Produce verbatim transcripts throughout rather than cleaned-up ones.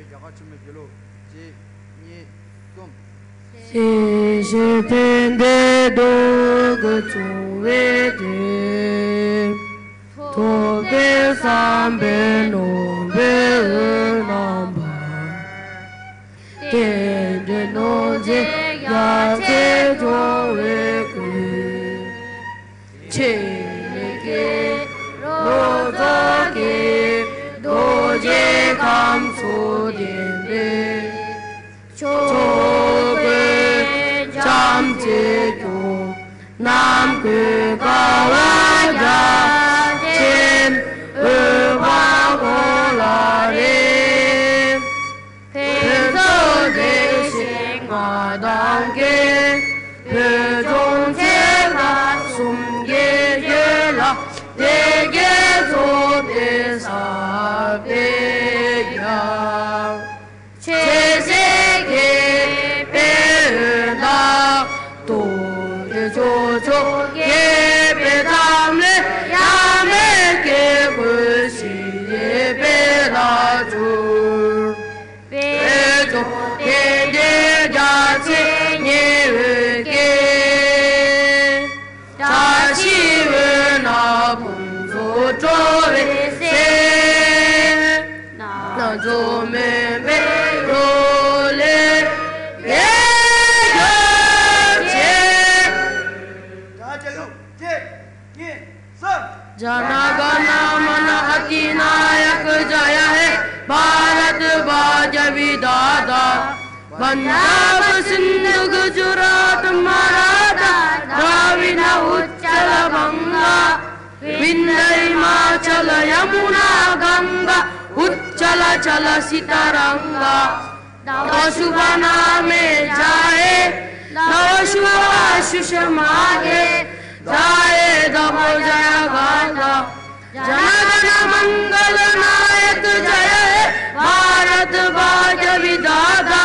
རྒྱ་གར་ཆེན་མོའི་དགེ་ལུགས་གཅིག་གཉིས་གསུམ། སྲིད་ཞིའི་ཕན་བདེའི་སྡུག་བསྔལ་བྱུང་བའི་དུས། ཐོབ་པའི་བསམ་པས་ནོར་བུའི་འོད་རྣམ་པ། རྟེན་འབྲེལ་ནོར་རྫས་ཡ་མཚན་སྐྱོང་བའི་སྐུ། ཆེ་ལེགས་སྐྱེས་རོ་ཙོག་གེ། རྡོ་རྗེ་ཁམས་གསུམ་ལྡན་པའི། ཕྱོགས་ཀུན་བྱམས་བརྩེས་སྐྱོང་། ནམ་མཁའི་ཀ་བ་རྒྱ་ཆེན། འོད་དཔག་གོང་ལ་རེག་ཕུན་ཚོགས་བདེ་གཤེགས་མངའ་ཐང་རྒྱས། བོད་ལྗོངས་ཚེ་བདག་གསུམ་གྱི་རྒྱུད་ལ། བདེ་སྐྱིད་འཚོ་བའི་ས་དཔེ་རྒྱ། ཆོས་སྲིད་མཁས་པའི་འོད་མདངས། རྡོ་རྗེ་ཕྱོགས་མཆོག་རྒྱས་པའི་ཐབས་ལས། ཡབ་མེས་སྐྱེ་དགུའི་སྲིད་ལས་སྤེལ་ལ་གྱུར། བོད་ལྗོངས་དེང་འདིར་རྒྱ་ཆེའི་ཉི་འོད་ཀྱིས། བཀྲ་ཤིས་འོད་སྣང་ཕུན་ཚོགས་སྤྲོ་བའི་ཟེར། སྣ་ཚོགས་སྨོན་པའི་རོ་ལས་རྒྱས་གྱུར་ཅིག། जन गण मन अधिनायक जय हे भारत भाग्य विधाता। पंजाब सिंधु गुजरात मराठा द्राविड़ उत्कल बंगा। विंध्य हिमाचल यमुना गंगा उच्छल जल सितरंगा। तव शुभ नामे जाये, तव शुभ आशीष मागे, जाये तव जय गाथा। जन गण मंगल नायक जय हे, भारत भाग्य विधाता।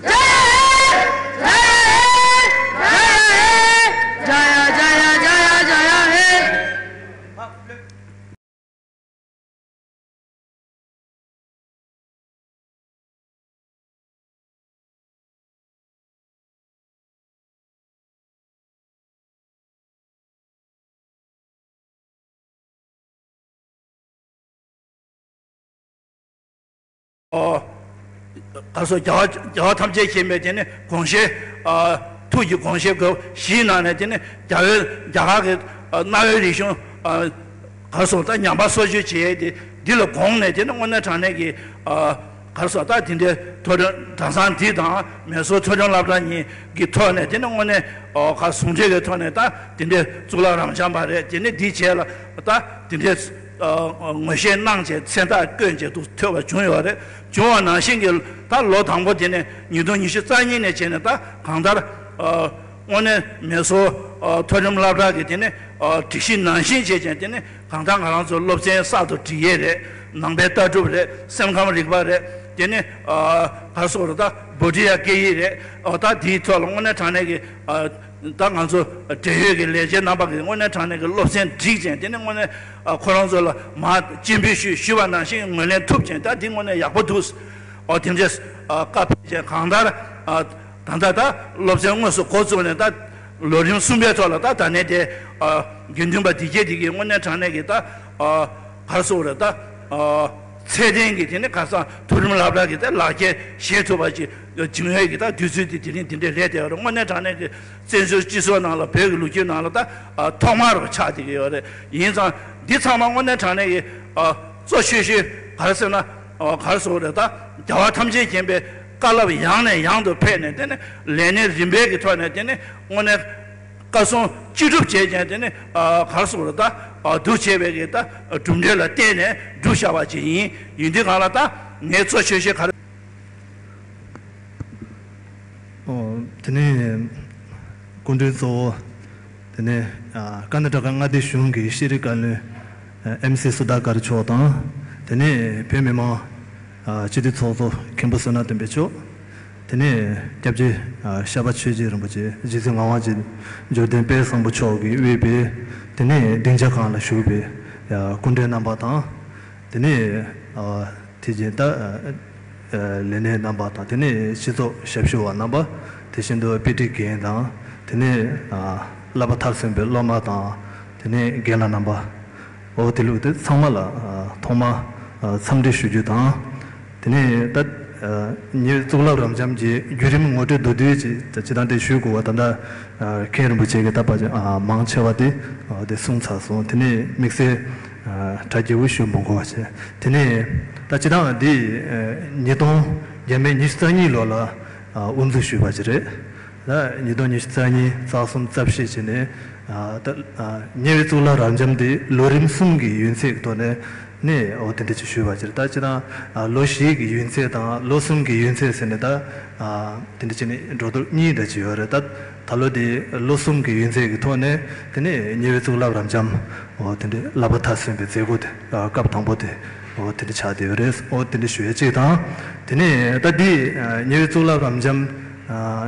जय हे, जय हे, जय हे, जय जय जय जय हे। ཨོ། ག་སོ་རྒྱལ་བ་རྒྱལ་བ་ཐམས་ཅད་མཁྱེན་པའི་དེ་ནི་དགོངས་བཞེད། ཨ། ཐུགས་ཀྱི་དགོངས་བཞེད་དགོས་བཞིའི་ནང་ནས་དེ་ནི་རྒྱལ་བའི་རྒྱ་གར་གྱི་ཨ་གནའ་བོའི་རིག་གཞུང་ཨ་ག་སོ་ད་ཉམས་པ་གསོ་བཅོས་བྱེད་ཡས་དེ་འདི་ལ་དགོངས་ནས་དེ་ནི་དངོས་གནས་དྲང་གནས་ཀྱི་ཨ་ག་སོ་ད་དེ་འདྲའི་མཐོ་རིམ་གྲྭ་ཚང་འདི་དང་མེ་སོར་མཐོ་རིམ་སློབ་གྲྭ་གཉིས་ཀྱི་ཐོག་ནས་དེ་ནི་དངོས་གནས་ཨ་ག་ཟུང་འབྲེལ་གྱི་ཐོག་ནས་ད་དེ་འདྲའི་གཙུག་ལག་རབ་འབྱམས་པ་རེད། དེ་ནི་འདི་བྱས་ལ་ད་དེ་འདྲའི་ཨ་ངོ་ཤེས་གནང་བྱས་མཚན་རྟགས་བསྐྱོན་བྱས་འདུག་ཐོས་པ་བྱུང་ཡོད་རེད། བྱུང་བ་ནང་བཞིན་གྱི་ད་ལོ་དང་པོ་དེ་ནས་ཉིས་སྟོང་ཉི་ཤུ་རྩ་གཉིས་ནས་བྱས་ནས་ད་གང་ལྟར་ཨ་དངོས་གནས་མེ་སོར་ཨ་མཐོ་རིམ་སློབ་གྲྭ་གི་དེ་ནས་ཨ་སྒྲིག་གཞི་ནང་བཞིན་བྱས་ཀྱང་དེ་ནས་གང་ལྟར་ང་རང་ཚོ་སློབ་ཚན་གསར་དུ་སྒྲིག་ཡས་རེད། ནང་པའི་ལྟ་གྲུབ་རེད། སེམས་ཁམས་རིག་པ་རེད། དེ་ནས་ཨ་ག་རེ་ཟེར་དགོས་རེད། ད་བྷོ་ཊི་ཡ་སྐད་ཡིག་རེད། ཨ་ད་དེའི་ཐོག་ལ་དངོས་གནས་དྲང་གནས་ཀྱི་ཨ་ད་ང་ཚོ་འབྲེལ་ཡོད་ཀྱི་ལས་བྱེད་རྣམ་པ་གིས་དངོས་གནས་དྲང་གནས་ཀྱི་སློབ་ཚན་སྒྲིག་ཅིང་དེ་ནས་དངོས་གནས་ཨ་ཁོ་རང་ཚོ་ལ་མར་སྤྱན་འབུལ་ཞུས་ཞུས་པ་ནང་བཞིན་ངོས་ལེན་ཐུབ་ཅིང་ད་འདི་དངོས་གནས་ཡག་པོ་འདུག་ཨོ་དེ་འདྲས་ཨ་བཀའ་ཕེབས་ཅིང་གང་ལྟར་ཨ་ད་ལྟ་ད་སློབ་ཚན་དངོས་སུ་འགོ་བཙུགས་ནས་ད་ལོ་རིམ་གསུམ་པའི་ཐོག་ལ་ད་ད་ནས་དེ་ཨ་དགེ་འདུན་པ་འདི་གས་འདི་གས་དངོས་གནས་དྲང་གནས་ཀྱི་ད་ཨ་ག་རེ་ཟེར་དགོས་རེད། ད་ཨ་ཚད་ལྡན་གྱི་དེ་ནས་ཁ་སང་མཐོ་རིམ་སློབ་གྲྭ་གི་ད་ལག་ཁྱེར་བཞེས་ཐུབ་པ་ཅིག་སྦྱིན་ཡོད་ཀྱི་ད་དུས་ཚོད་དེ་དེ་རིང་དེ་འདྲས་རེད་དེ་ཡོད་རེད། དངོས་གནས་དྲང་གནས་ཀྱི་བཙན་བྱོལ་སྤྱི་ཚོགས་ནང་ལ་བོད་ཀྱི་ལོ་རྒྱུས་ནང་ལ་ད་ཨ་ཐོག་མར་ཆགས་བསྡད་ཀྱི་ཡོད་རེད། ཡིན་ཙང་འདི་ཚང་མ་དངོས་གནས་དྲང་གནས་ཀྱི་ཨ་གཙོ་ཆེ་ཤོས་ག་རེ་ཟེར་ན་ཨ་ག་རེ་ཟེར་དགོས་རེད། ད་རྒྱལ་བ་ཐམས་ཅད་མཁྱེན་པའི་བཀའ་སློབ་ཡང་ནས་ཡང་དུ་ཕེབས་ནས་དེ་ནས་ལས་སྣེ་རིམ་པའི་གི་ཐོག་ནས་དེ་ནས་དངོས་གནས་བཀའ་གསུང་ཅི་སྒྲུབ་བྱས་ཀྱང་དེ་ནས་ཨ་ག་རེ་ཟེར་དགོས་རེད། ད་ཨ་འདུ་བྱས་པའི་གི་ད་གྲུབ་འབྲས་ལ་བརྟེན་ནས་བསྒྲུབས་བཞག་པ་ཅིག་ཡིན། ཡིན་དུས་གང་ལ་ད་ངའི་གཙོ་ཆེ་ཤོས་ག་རེ། ཨོ། དེ་ནས་སྐུ་མགྲོན་གཙོ་བོ། དེ་ནས་ཨ་ཀར་ནཱ་ཊ་ཀ་མངའ་སྡེ་གཞུང་གི་ཤེས་རིག་བཀའ་བློན་ཨེམ་སི་སུ་དྷ་ཀར་མཆོག་དང་། དེ་ནས་བོད་མི་མང་ཨ་སྤྱི་འཐུས་ཚོགས་གཙོ་མཁན་པོ་བསོད་ནམས་བསྟན་འཕེལ་མཆོག་དེ་ནས་སྐྱབས་རྗེ་ཨ་ཤར་པ་ཆོས་རྗེ་རིན་པོ་ཆེ། རྗེ་བཙུན་ངག་དབང་རྗེ་འབྱོར་ལྡན་དཔལ་བཟང་པོ་མཆོག་གིས་དབུས་པའི་དེ་ནས་སྡིངས་ཆ་ཁག་ལ་བཞུགས་པའི་ཨ་སྐུ་མགྲོན་རྣམ་པ་དང་། དེ་ནས་ཨ་དེ་རྗེས་ད་ ལས་སྣེ་རྣམ་པ་དང་། དེ་ནས་སྤྱི་ཚོགས་ཞབས་ཞུ་བ་རྣམ་པ། དེ་བཞིན་དུ་དཔེ་ཁྲིད་མཁན་དང་། དེ་ནས་བསླབ་པ་མཐར་སོན་པའི་སློབ་མ་དང་། དེ་ནས་རྒན་ལགས་རྣམ་པ། འོ་དེ་ལུགས་དེ་ཚང་མ་ལ་ཐོག་མར་འཚམས་འདྲི་ཞུ་རྒྱུ་དང་། དེ་ནས་ད་ཉེ་བའི་གཙུག་ལག་རབ་འབྱམས་ཀྱི་བརྒྱུད་རིམ་ངོ་སྤྲོད་མདོར་བསྡུས་ཅིག་ད་སྤྱིར་བཏང་དེ་ཞུ་དགོས་པ་ད་ལྟ་མཁན་རིན་པོ་ཆེ་གིས་ད་ཕར་མང་ཆེ་བ་དེ་དེ་གསུངས་ཚར་སོང་། དེ་ནས་དམིགས་བསལ་གྲ་རྒྱས་པོ་ཞུ་མི་དགོས་པ་བྱས། དེ་ནས་ད་སྤྱིར་བཏང་འདི་ཉིས་སྟོང་བརྒྱ་མེད་ཉི་ཤུ་རྩ་གཉིས་ལོ་ལ་དབུ་འཛུགས་ཞུས་པ་ཅིག་རེད། ད་ཉིས་སྟོང་ཉི་ཤུ་རྩ་གཉིས་རྩ་གསུམ་རྩ་བཞི་བྱས་ནས་ད་ཉེ་བའི་གཙུག་ལག་རབ་འབྱམས་འདི་ལོ་རིམ་གསུམ་གྱི་ཡུན་ཚད་ཀྱི་ཐོག་ནས་ནས་འོ་དེ་འདྲ་ཅིག་ཞུས་པ་ཅིག་རེད། ད་སྤྱིར་བཏང་ལོ་བཞི་གི་ཡུན་ཚད་དང་ལོ་གསུམ་གྱི་ཡུན་ཚད་ཟེར་ནས་ད་དེ་འདྲ་བྱས་ནས་འགྲོ་ལྡོག་གཉིས་འདྲ་ཅིག་ཡོད་རེད། ད་ད་ལོ་འདི་ལོ་གསུམ་གྱི་ཡུན་ཚད་ཀྱི་ཐོག་ནས་དེ་ནས་ཉེ་བའི་གཙུག་ལག་རབ་འབྱམས་འོ་དེ་འདྲའི་བསླབ་པ་མཐར་སོན་པའི་མཛད་སྒོ་དེ་སྐབས་དང་པོ་དེ་འོ་དེ་འདྲ་ཆགས་བསྡད་ཡོད་རེད། འོ་དེ་འདྲ་ཞུ་ཡས་གཅིག་དང་། དེ་ནས་ད་འདི་ཉེ་བའི་གཙུག་ལག་རབ་འབྱམས་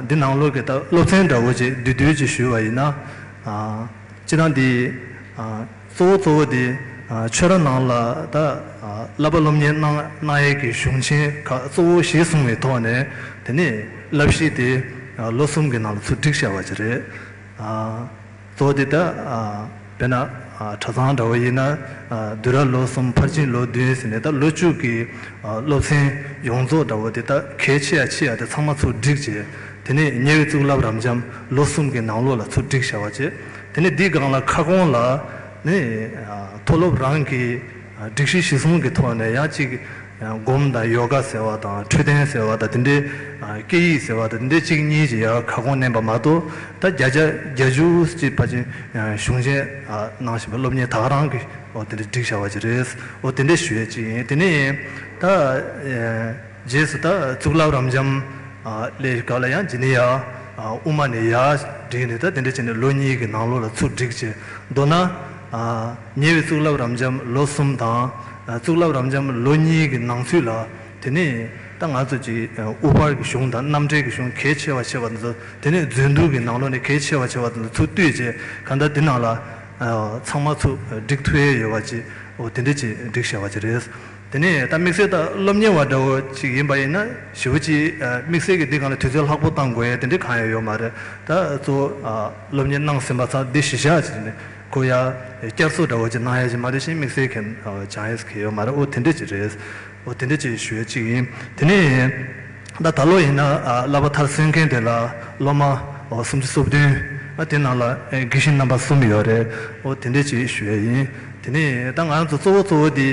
འདི་ནང་ལོགས་ཀྱི་ད་སློབ་ཚན་འདྲ་བོ་ཅིག་བསྡུས་བསྡུས་ཅིག་ཞུས་པ་ཡིན་ན། སྤྱིར་བཏང་འདི་གཙོ་བོ་གཙོ་བོ་དེ་ཆོས་ར་ནང་ལ་ད་བསླབ་པ་སློབ་གཉེར་གནང་གནང་ཡས་ཀྱི་གཞུང་ཆེན་ཁག་གཙོ་བོ་བཞི་གསུངས་པའི་ཐོག་ནས་དེ་ནས་བསླབ་གཞི་དེ་ལོ་གསུམ་གྱི་ནང་ལ་ཚུར་བསྒྲིགས་བཞག་པ་ཅིག་རེད། གཙོ་བོ་དེ་ད་དཔེར་ན་གྲྭ་ཚང་འདྲ་བོ་ཡིན་ན་བསྡུས་གྲྭ་ལོ་གསུམ་ཕར་ཕྱིན་ལོ་བདུན་ཟེར་ནས་ད་ལོ་བཅུ་གི་སློབ་ཚན་ཡོངས་རྫོགས་འདྲ་བོ་དེ་ད་གལ་ཆེ་ཡ་ཆེ་ཡ་དེ་ཚང་མ་ཚུར་བསྒྲིགས་བྱས། དེ་ནས་ཉེ་བའི་གཙུག་ལག་རབ་འབྱམས་ལོ་གསུམ་གྱི་ནང་ལོགས་ལ་ཚུར་བསྒྲིགས་བཞག་པ་བྱས། དེ་ནས་འདིའི་སྒང་ལ་ཁ་སྐོང་ལ་ནི་མཐོ་སློབ་རང་གི་སྒྲིག་གཞི་གཞིར་བཟུང་གི་ཐོག་ནས་ཡང་གཅིག་སྒོམ་དང་ཡོ་ག་ཟེར་བ་དང་འཕྲོད་བསྟེན་ཟེར་བ་དང་དེ་འདྲའི་སྐད་ཡིག་ཟེར་བ་དང་དེ་འདྲའི་གཅིག་གཉིས་ཀྱི་ཡར་ཁ་སྐོང་བསྣན་པ་མ་གཏོགས་ད་བརྒྱ་ཆ་བརྒྱད་ཅུ་ཅིག་ཕལ་ཆེར་གཞུང་ཆེན་གནང་བཞིན་པའི་སློབ་གཉེར་ད་ག་རང་གི་འོ་དེ་འདྲ་བསྒྲིགས་བཞག་པ་ཅིག་རེད། འོ་དེ་འདྲ་ཞུ་ཡས་ཅིག་ཡིན། དེ་ནས་ད། རྗེས་སུ་ད་གཙུག་ལག་རབ་འབྱམས་ལས་ཀ་ལ་ཡང་ཇི་ནི་ཡ་དབུ་མ་ནས་ཡར་བསྒྲིགས་ནས་ད་དེ་འདྲ་བྱས་ནས་ལོ་གཉིས་ཀྱི་ནང་ལོགས་ལ་ཚུར་བསྒྲིགས་བྱས། མདོར་ན་ཉེ་བའི་གཙུག་ལག་རབ་འབྱམས་ལོ་གསུམ་དང་གཙུག་ལག་རབ་འབྱམས་ལོ་གཉིས་ཀྱི་ནང་ཚུད་ལ་དེ་ནས་ད་ང་ཚོ་ཀྱི་དབུ་ཕར་གྱི་གཞུང་དང་རྣམ་འགྲེལ་གྱི་གཞུང་གལ་ཆེ་བ་ཆེ་བ་དེ་ཚོ་དེ་ནས་མཛོད་འདུས་ཀྱི་ནང་ལོགས་ནས་གལ་ཆེ་བ་ཆེ་བ་དེ་ཚོ་ཚུར་བཏུས་བྱས་གང་ལྟར་དེ་ནང་ལ་ཚང་མ་ཚུར་བསྒྲིགས་ཐུབ་ཡས་ཡོད་པ་ཅིག་འོ་དེ་འདྲ་ཅིག་བསྒྲིགས་བཞག་པ་ཅིག་རེད། དེ་ནས་ད་དམིགས་བསལ་ད་སློབ་གཉེར་བ་འདྲ་བོ་ཅིག་ཡིན་པ་ཡིན་ན་ཞེ་པོ་ཅིག་དམིགས་བསལ་གྱི་འདི་སྒང་ལ་དུས་ཚོད་ལྷག་པོ་བཏང་དགོས་ཡ་དེ་འདྲ་གང་ཡང་ཡོད་མ་རེད། ད་གཙོ་བོ་སློབ་གཉེར་གནང་ཟིན་པ་ཚང་འདི་གཞི་བཞག་བྱས་ནས་ཁོ་ཡ་བསྐྱར་གསོ་འདྲ་བོ་ཅིག་གནང་ཡ་ཅིག་མ་རེད་ཤིང་དམིགས་བསལ་གྱི་སྦྱང་ཡས་གང་ཡང་ཡོད་མ་རེད། འོ་དེ་འདྲ་ཅིག་རེད། འོ་དེ་འདྲ་ཅིག་ཞུ་ཡ་ཅིག་ཡིན། དེ་ནས་ད་ད་ལོ་ཡིན་ན་བསླབ་པ་མཐར་སོན་མཁན་དེ་ལ་སློབ་མ་སུམ་ཅུ་སོ་བདུན། དེ་ནང་ལ་དགེ་བཤེས་རྣམ་པ་གསུམ་ཡོད་རེད། འོ་དེ་འདྲ་ཅིག་ཞུ་ཡ་ཡིན། དེ་ནས་ད་ང་རང་ཚོ་གཙོ་བོ་གཙོ་བོ་དེ་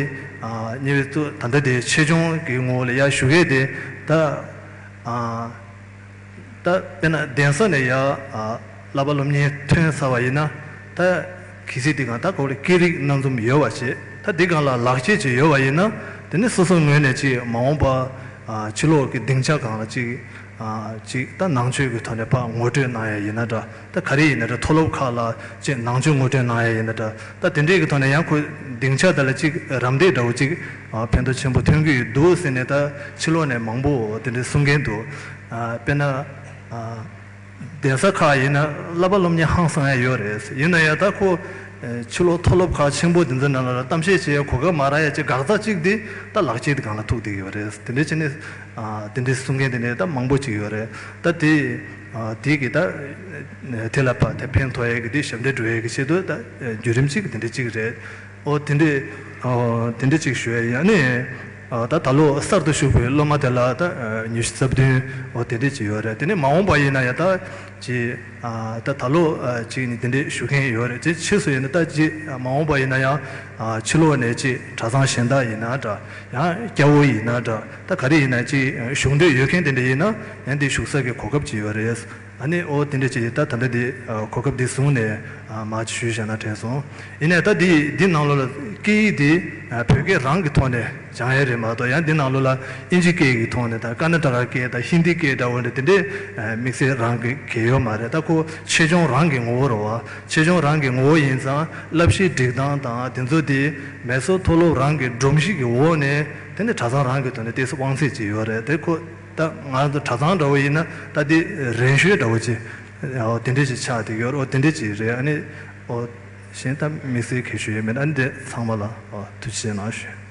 ཉེ་བའི་གཙུག་ད་ལྟ་དེ་ཆེད་སྦྱོང་གི་ངོ་བོ་ལ་ཡར་ཞུ་མཁན་དེ་ད་ད་དཔེར་ན་གདན་ས་ནས་ཡར་བསླབ་པ་སློབ་གཉེར་ཐོན་ཚར་བ་ཡིན་ན་ད་གལ་སྲིད་དེ་གང་ད་གོ་ལ་སྐད་རིགས་སྣ་འཛོམས་ཡོད་པ་བྱས། ད་དེ་སྒང་ལ་ལག་རྗེས་ཅིག་ཡོད་པ་ཡིན་ན་དེ་ནི་སོ་སོའི་ངོས་ནས་ཅིག་མ་འོངས་པ་ཕྱི་ལོགས་ཀྱི་སྡིངས་ཆ་སྒང་ལ་ཅིག་ཅིག་ད་ནང་ཆོས་ཀྱི་ཐོག་ནས་ཕར་ངོ་སྤྲོད་གནང་ཡ་ཡིན་ན་འདྲ། ད་ག་རེ་ཡིན་ན་འདྲ། མཐོ་སློབ་ཁག་ལ་ཅིག་ནང་ཆོས་ངོ་སྤྲོད་གནང་ཡ་ཡིན་ན་འདྲ། ད་དེ་འདྲའི་གི་ཐོག་ནས་ཡང་ཁོ་སྡིངས་ཆ་དེ་ལ་ཅིག་རམ་འདེགས་འདྲ་བོ་ཅིག་ཕན་ཐོགས་ཆེན་པོ་ཐོན་གྱི་ཡོད་འདུག་ཟེར་ནས་ད་ཕྱི་ལོགས་ནས་མང་པོ་དེ་འདྲའི་གསུང་མཁན་འདུག་དཔེར་ན། གདན་ས་ཁག་ཡིན་ན་བསླབ་པ་སློབ་གཉེར་ཧང་སང་ཡ་ཡོད་རེད། ཡིན་ན་ཡང་ད་ཁོ་ཕྱི་ལོགས་མཐོ་སློབ་ཁག་ཆེན་པོ་དེ་ཚོའི་ནང་ལ་གཏམ་བཤད་བྱེད་ཡ་གོ་སྐབས་མ་རག་ཡ་ཅིག་འགག་རྩ་གཅིག་དེ་ད་ལག་རྗེས་དེ་སྒང་ལ་ཐུག་བསྡད་ཡོད་རེད། དེ་འདྲ་བྱས་ནས་དེ་འདྲའི་གསུང་མཁན་དེ་འདྲ་ད་མང་པོ་ཅིག་ཡོད་རེད། ད་དེ་དེ་གི་ད་དེ་ལ་ཕ་དེ་ཕན་ཐོགས་ཡ་གི་དེ་ཞབས་འདེགས་འགྲོ་ཡ་གི་ཆེད་དུ་ད་བརྒྱུད་རིམ་གཅིག་དེ་འདྲ་གཅིག་རེད། ཨོ་དེ་འདྲས། ཨོ་དེ་འདྲས་ཅིག་ཞུ་ཡ་ཡིན། ཨ་ནི། ཨ་ད་ད་ལོ་གསར་དུ་ཞུགས་པའི་སློབ་མ་དེ་ལ་ད་ཨ་ཉི་ཤུ་རྩ་བདུན། ཨོ་དེ་འདྲས་ཅིག་ཡོད་རེད། དེ་ནས་མ་འོངས་པ་ཡིན་ན་ཡང་ད་ཅིག་ཨ་ད་ད་ལོ་ཨ་ཅིག་ནི་དེ་འདྲས་ཞུ་མཁན་ཡོད་རེད། དེ་ཕྱིས་སུ་ཡིན་ན་ད་ཅིག་ཨ་མ་འོངས་པ་ཡིན་ན་ཡང་ཨ་ཕྱི་ལོགས་ནས་ཅིག་གྲྭ་ཚང་གཞན་དག་ཡིན་ན་འདྲ། ཡང་སྐྱ་བོ་ཡིན་ན་འདྲ། ད་ག་རེ་ཡིན་ན་ཅིག་ཞུགས་འདོད་ཡོད་མཁན་དེ་འདྲ་ཡིན་ན་ཡང་དེ་ཞུགས་ས་གི་གོ་སྐབས་ཅིག་ཡོད་རེད། ཨ་ནི་ཨོ་དེ་འདྲ་ཅིག་ད་ད་ལྟ་འདི་ཨ་གོ་སྐབས་འདི་བཟུང་ནས་ཨ་མར་ཅིག་ཞུས་བཞག་ན་དྲན་སོང་། ཡིན་ནའི་ད་འདི་འདི་ནང་ལོགས་ལ་སྐད་ཡིག་འདི་ཨ་བོད་སྐད་རང་གི་ཐོག་ནས་སྦྱང་ཡས་རེད་མ་གཏོགས། ཡང་འདི་ནང་ལོགས་ལ་ཨིན་ཇི་སྐད་ཀྱི་ཐོག་ནས་དང་ཀར་ནཱ་ཊ་ཀ་སྐད་དང་ཧིན་དི་སྐད་འདྲ་བོ་འདྲ་དེ་འདྲའི་ཨ་དམིགས་བསལ་རང་གི་གལ་ཡོད་མ་རེད། ད་ཁོ་ཆེད་སྦྱོང་རང་གི་ངོ་བོ་རེད་བ། ཆེད་སྦྱོང་རང་གི་ངོ་བོ་ཡིན་ཙང་བསླབ་གཞིའི་སྒྲིག་སྟངས་དང་དེ་ཚོ་དེ་མེ་སོར་མཐོ་སློབ་རང་གི་སྒྲོམ་གཞི་གི་འོག་ནས་དེ་ནས་གྲྭ་ཚང་རང་གི་ཐོག་ནས་ཏོག་ཙམ་དབང་ཚད་ཅིག་ཡོད་རེད། དེ་ཁོ། ད་ང་ཚོ་གྲྭ་ཚང་འདྲ་བོ་ཡིན་ན་ད་དེ་རན་ཤོས་འདྲ་བོ་ཅིག་ཨོ་དེ་འདྲས་ཅིག་ཆགས་བསྡད་ཡོད་རེད། ཨོ་དེ་འདྲས་ཅིག་རེད། ཨ་ནི་ཨོ་གཞན་ད་དམིགས་བསལ་གལ་ཤོས་ཡོད་མེད། ཨ་ནི་དེ་ཚང་མ་ལ་ཨོ་ཐུགས་རྗེ་ཆེ་གནང་ཞུ།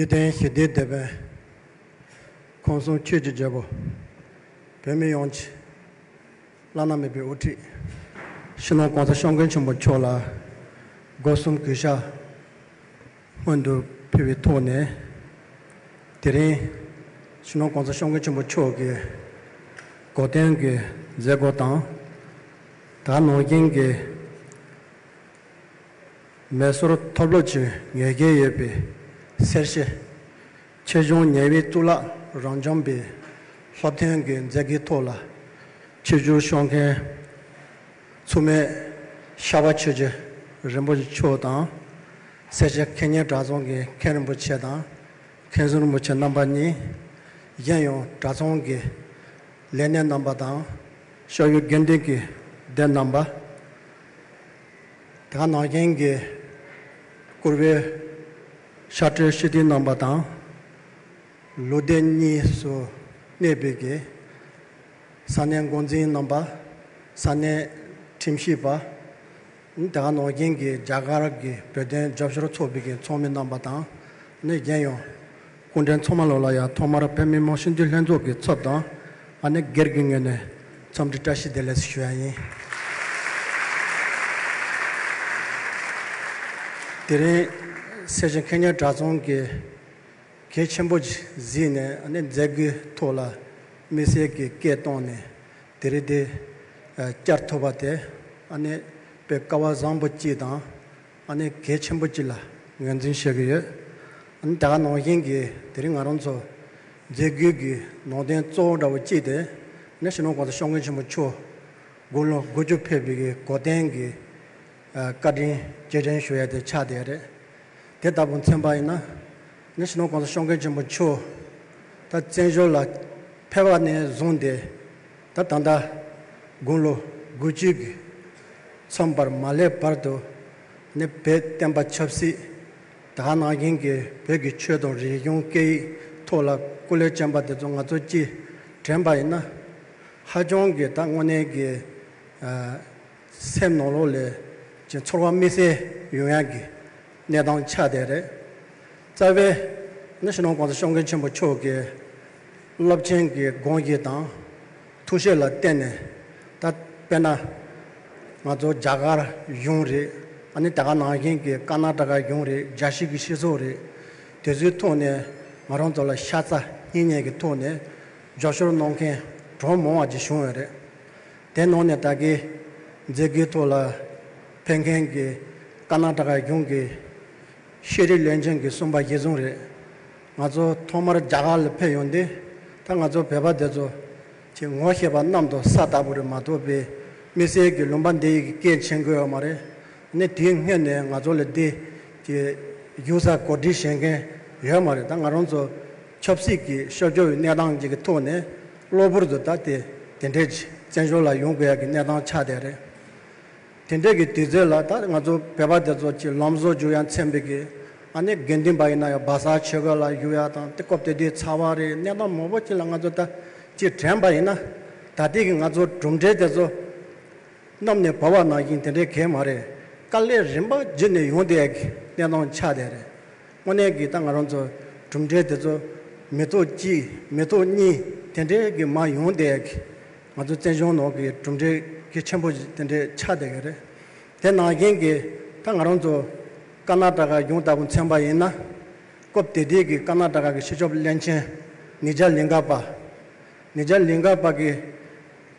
འཇིག་རྟེན་ཞི་བདེའི་དེད་དཔོན། ཁམས་གསུམ་ཆོས་ཀྱི་རྒྱལ་པོ། བོད་མི་ཡོངས་ཀྱི་བླ་ན་མེད་པའི་དབུ་ཁྲིད། སྤྱི་ནོར་༸གོང་ས་༸སྐྱབས་མགོན་ཆེན་པོ་མཆོག་ལ་སྒོ་གསུམ་གུས་ཞབས་སྔོན་དུ་ཕུལ་བའི་ཐོག་ནས། དེ་རིང་སྤྱི་ནོར་༸གོང་ས་༸སྐྱབས་མགོན་ཆེན་པོ་མཆོག་གི་གོ་སྟོན་གྱི་མཛད་སྒོ་དང་། ད་ག་ནང་བཞིན་གྱི་མེ་སོར་མཐོ་སློབ་ཀྱི་ངེས་གལ་ཡོད་པའི་སེར་བྱེས་ཆེད་སྦྱོང་ཉེ་བའི་གཙུག་ལག་རབ་འབྱམས་པའི་སློབ་ཐོན་གྱི་མཛད་སྒོའི་ཐོག་ལ་ཆིབས་བསྒྱུར་ཤོག་མཁན་མཚུངས་མེད་ཤར་པ་ཆོས་རྗེ་རིན་པོ་ཆེ་མཆོག་དང་། སེར་བྱེས་མཁས་སྙན་གྲྭ་ཚང་གི་མཁན་རིན་པོ་ཆེ་དང་མཁན་ཟུར་རིན་པོ་ཆེ་རྣམ་པ་གཉིས། གཞན་ཡང་གྲྭ་ཚང་གི་ལས་སྣེ་རྣམ་པ་དང་། ཤོག་ཡུལ་དགེ་འདུན་གྱི་སྡེ་རྣམ་པ། དེ་ག་ནང་བཞིན་གྱི་བཀུར་འོས་ཤར་སྤྲུལ་སྤྱི་འཐུས་རྣམ་པ་དང་། ལུང་སྡེ་གཉིས་སུ་གནས་པའི་གི་ས་གནས་འགོ་འཛིན་རྣམ་པ། ས་གནས་ཁྲིམས་ཞིབ་པ། དེ་ག་ནང་བཞིན་གྱི་རྒྱ་གར་གྱི་བོད་དོན་རྒྱབ་སྐྱོར་ཚོགས་པའི་གི་ཚོགས་མི་རྣམ་པ་དང་། ནི་གཞན་ཡང་སྐུ་མགྲོན་ཚང་མ་ལོ་ལ་ཡང་ཐོག་མར་བོད་མི་མང་སྤྱི་འཐུས་ལྷན་ཚོགས་ཀྱི་ཚབ་དང་། ཨ་ནི་སྒེར་གྱི་ངོས་ནས་འཚམས་འདྲི་བཀྲ་ཤིས་བདེ་ལེགས་ཞུ་ཡ་ཡིན། དེ་རིང་སེར་བྱེས་མཁས་སྙན་གྲྭ་ཚང་གི་གལ་ཆེན་པོ་ཞིག་གཟིགས་ནས། ཨ་ནི་མཛད་སྒོའི་ཐོག་ལ་དམིགས་བསལ་གྱི་སྐད་བཏང་ནས། དེ་རིང་དེ་བསྐྱར་ཐུབ་པ་དེ་ཨ་ནི་དཔེ་སྐལ་བ་བཟང་པོ་གཅིག་དང་། ཨ་ནི་གལ་ཆེན་པོ་གཅིག་ལ་ངོས་འཛིན་བྱེད་ཀྱི་ཡོད། ཨ་ནི་དེ་ག་ནང་བཞིན་གྱི་དེ་རིང་ང་རང་ཚོ་མཛད་སྒོའི་གི་ནང་དོན་གཙོ་བོ་འདྲ་བོ་གཅིག་དེ་ནི་སྤྱི་ནོར་༸གོང་ས་༸སྐྱབས་མགོན་ཆེན་པོ་མཆོག་དགུང་ལོ་དགུ་བཅུ་ཕེབས་པའི་གི་གོ་སྟོན་གྱི་བཀའ་དྲིན་རྗེས་དྲན་ཞུ་ཡ་དེ་ཆགས་བསྡད་རེད། དེ་ལྟ་བུ་མཚོན་པ་ཡིན་ན། ནི་སྤྱི་ནོར་༸གོང་ས་༸སྐྱབས་མགོན་ཆེན་པོ་མཆོག་ད་བཙན་བྱོལ་ལ་ཕེབས་པ་ནས་བཟུང་སྟེ། ད་ད་ལྟ་དགུང་ལོ་དགུ་བཅུ་གི་མཚམས་བར་མ་སླེབས་བར་དུ། ནི་བོད་བསྟན་པ་ཆབ་སྲིད། དེ་ག་ནང་བཞིན་གྱི་བོད་ཀྱི་ཆོས་དང་རིག་གཞུང་སྐད་ཡིག་ཐོག་ལ་སྐུ་ལས་བསྐྱོན་པ་དེ་ཚོ་ང་ཚོ་གཅིག་དྲན་པ་ཡིན་ན། ཧ་ཅང་གི་ད་དངོས་གནས་ཀྱི་ཨ་སེམས་ནང་ལོགས་ལ་ཅིག་ཚོར་བ་དམིགས་བསལ་ཡོང་ཡག་གི་གནས་སྟངས་ཆགས་བསྡད་རེད། རྩ་བའི་ནི་སྤྱི་ནོར་༸གོང་ས་༸སྐྱབས་མགོན་ཆེན་པོ་མཆོག་གི་རླབས་ཆེན་གྱི་དགོངས་བཞེད་དང་ཐུགས་བཞེད་ལ་བརྟེན་ནས། ད་དཔེར་ན་ང་ཚོ་རྒྱ་གར་གཞུང་རེད། ཨ་ནི་དེ་ག་ནང་བཞིན་གྱི་ཀར་ནཱ་ཊ་ཀ་གཞུང་རེད། རྒྱལ་སྤྱི་གི་སྤྱི་ཚོགས་རེད། དེ་ཚོའི་ཐོག་ནས་ང་རང་ཚོ་ལ་ཤ་ཚ་གཉིས་ཉེ་གི་ཐོག་ནས་རྒྱབ་སྐྱོར་གནང་མཁན་གྲངས་མང་བ་ཅིག་བྱུང་ཡོད་རེད། དེ་ནང་ནས་ད་གིན་མཛད་སྒོའི་ཐོག་ལ་ཕེབས་མཁན་གྱི་ཀར་ནཱ་ཊ་ཀ་གཞུང་གི་ཤེས་རིག་བློན་ཆེན་གྱིས་གསུངས་པ་གཞིར་བཟུང་རེད། ང་ཚོ་ཐོག་མར་རྒྱ་གར་ལ་ཕེབས་ཡོང་དུས། ད་ང་ཚོ་བོད་པ་དེ་ཚོ་ཅིག་ངོ་ཤེས་པ་གནམ་དང་ས་ལྟ་བུ་རེད་མ་གཏོགས་པའི་དམིགས་བསལ་གྱི་ལུང་པ་འདི་ཡི་གི་སྐད་མཁྱེན་གྱི་ཡོད་མ་རེད། ནི་དེའི་སྔོན་ནས་ང་ཚོ་ལ་འདི་ཅིག་བཞུགས་ས་གོ་སྒྲིག་བྱེད་མཁན་ཡོད་མ་རེད། ད་ང་རང་ཚོ་ཆབ་སྲིད་ཀྱི་སྐྱབས་བཅོལ་བའི་གནས་སྟངས་ཅིག་གི་ཐོག་ནས་གློ་བུར་དུ་ད་དེ་དེ་འདྲའི་ཅིག་བཙན་བྱོལ་ལ་ཡོང་དགོས་ཡག་གི་གནས་སྟངས་ཆགས་བསྡད་རེད། དེ་འདྲའི་གི་དུས་ཚོད་ལ་ད་ང་ཚོ་བོད་པ་དེ་ཚོ་ཅིག་ལམ་བཟོ་རྒྱུ་ཡང་མཚན་པའི་གི། ཨ་ནི་དགེ་འདུན་པ་ཡིན་ན་ཡང་བ་ས་ཆོས་སྒར་ལ་བཞུགས་ཡ་དང་དེ་སྐབས་དེ་དུས་ཚ་བ་རེད། གནས་སྟངས་མང་པོ་ཅིག་ལ་ང་ཚོ་ད་ཅིག་དྲན་པ་ཡིན་ན། ད་ལྟའི་གི་ང་ཚོ་གྲུབ་འབྲས་དེ་ཚོ་གནམ་ནས་བབས་པ་ནང་བཞིན་དེ་འདྲའི་གང་མ་རེད། དཀའ་ལས་རིམ་པ་བརྒྱུད་ནས་ཡོང་བསྡད་ཡ་གི་གནས་སྟངས་ཆགས་བསྡད་རེད། དངོས་གནས་ཀྱི་ད་ང་རང་ཚོ་གྲུབ་འབྲས་དེ་ཚོ་མི་ཐོག་གཅིག་མི་ཐོག་གཉིས་དེ་འདྲའི་གི་མར་ཡོང་བསྡད་ཡ་གི། ང་ཚོ་བཙན་བྱོལ་ནང་གི་གྲུབ་འབྲས་གལ་ཆེན་པོ་ཞིག་དེ་འདྲའི་ཆགས་བསྡད་ཀྱི་རེད། དེ་ནང་བཞིན་གྱི་ད་ང་རང་ཚོ་ཀར་ནཱ་ཊ་ཀ་གཞུང་ལྟ་བུ་མཚོན་པ་ཡིན་ན། སྐབས་དེ་དུས་ཀྱི་ཀར་ནཱ་ཊ་ཀ་གི་སྤྱི་ཁྱབ་བློན་ཆེན་ནི་ཇ་ལིང་ག་པ། ནི་ཇ་ལིང་ག་པ་གི་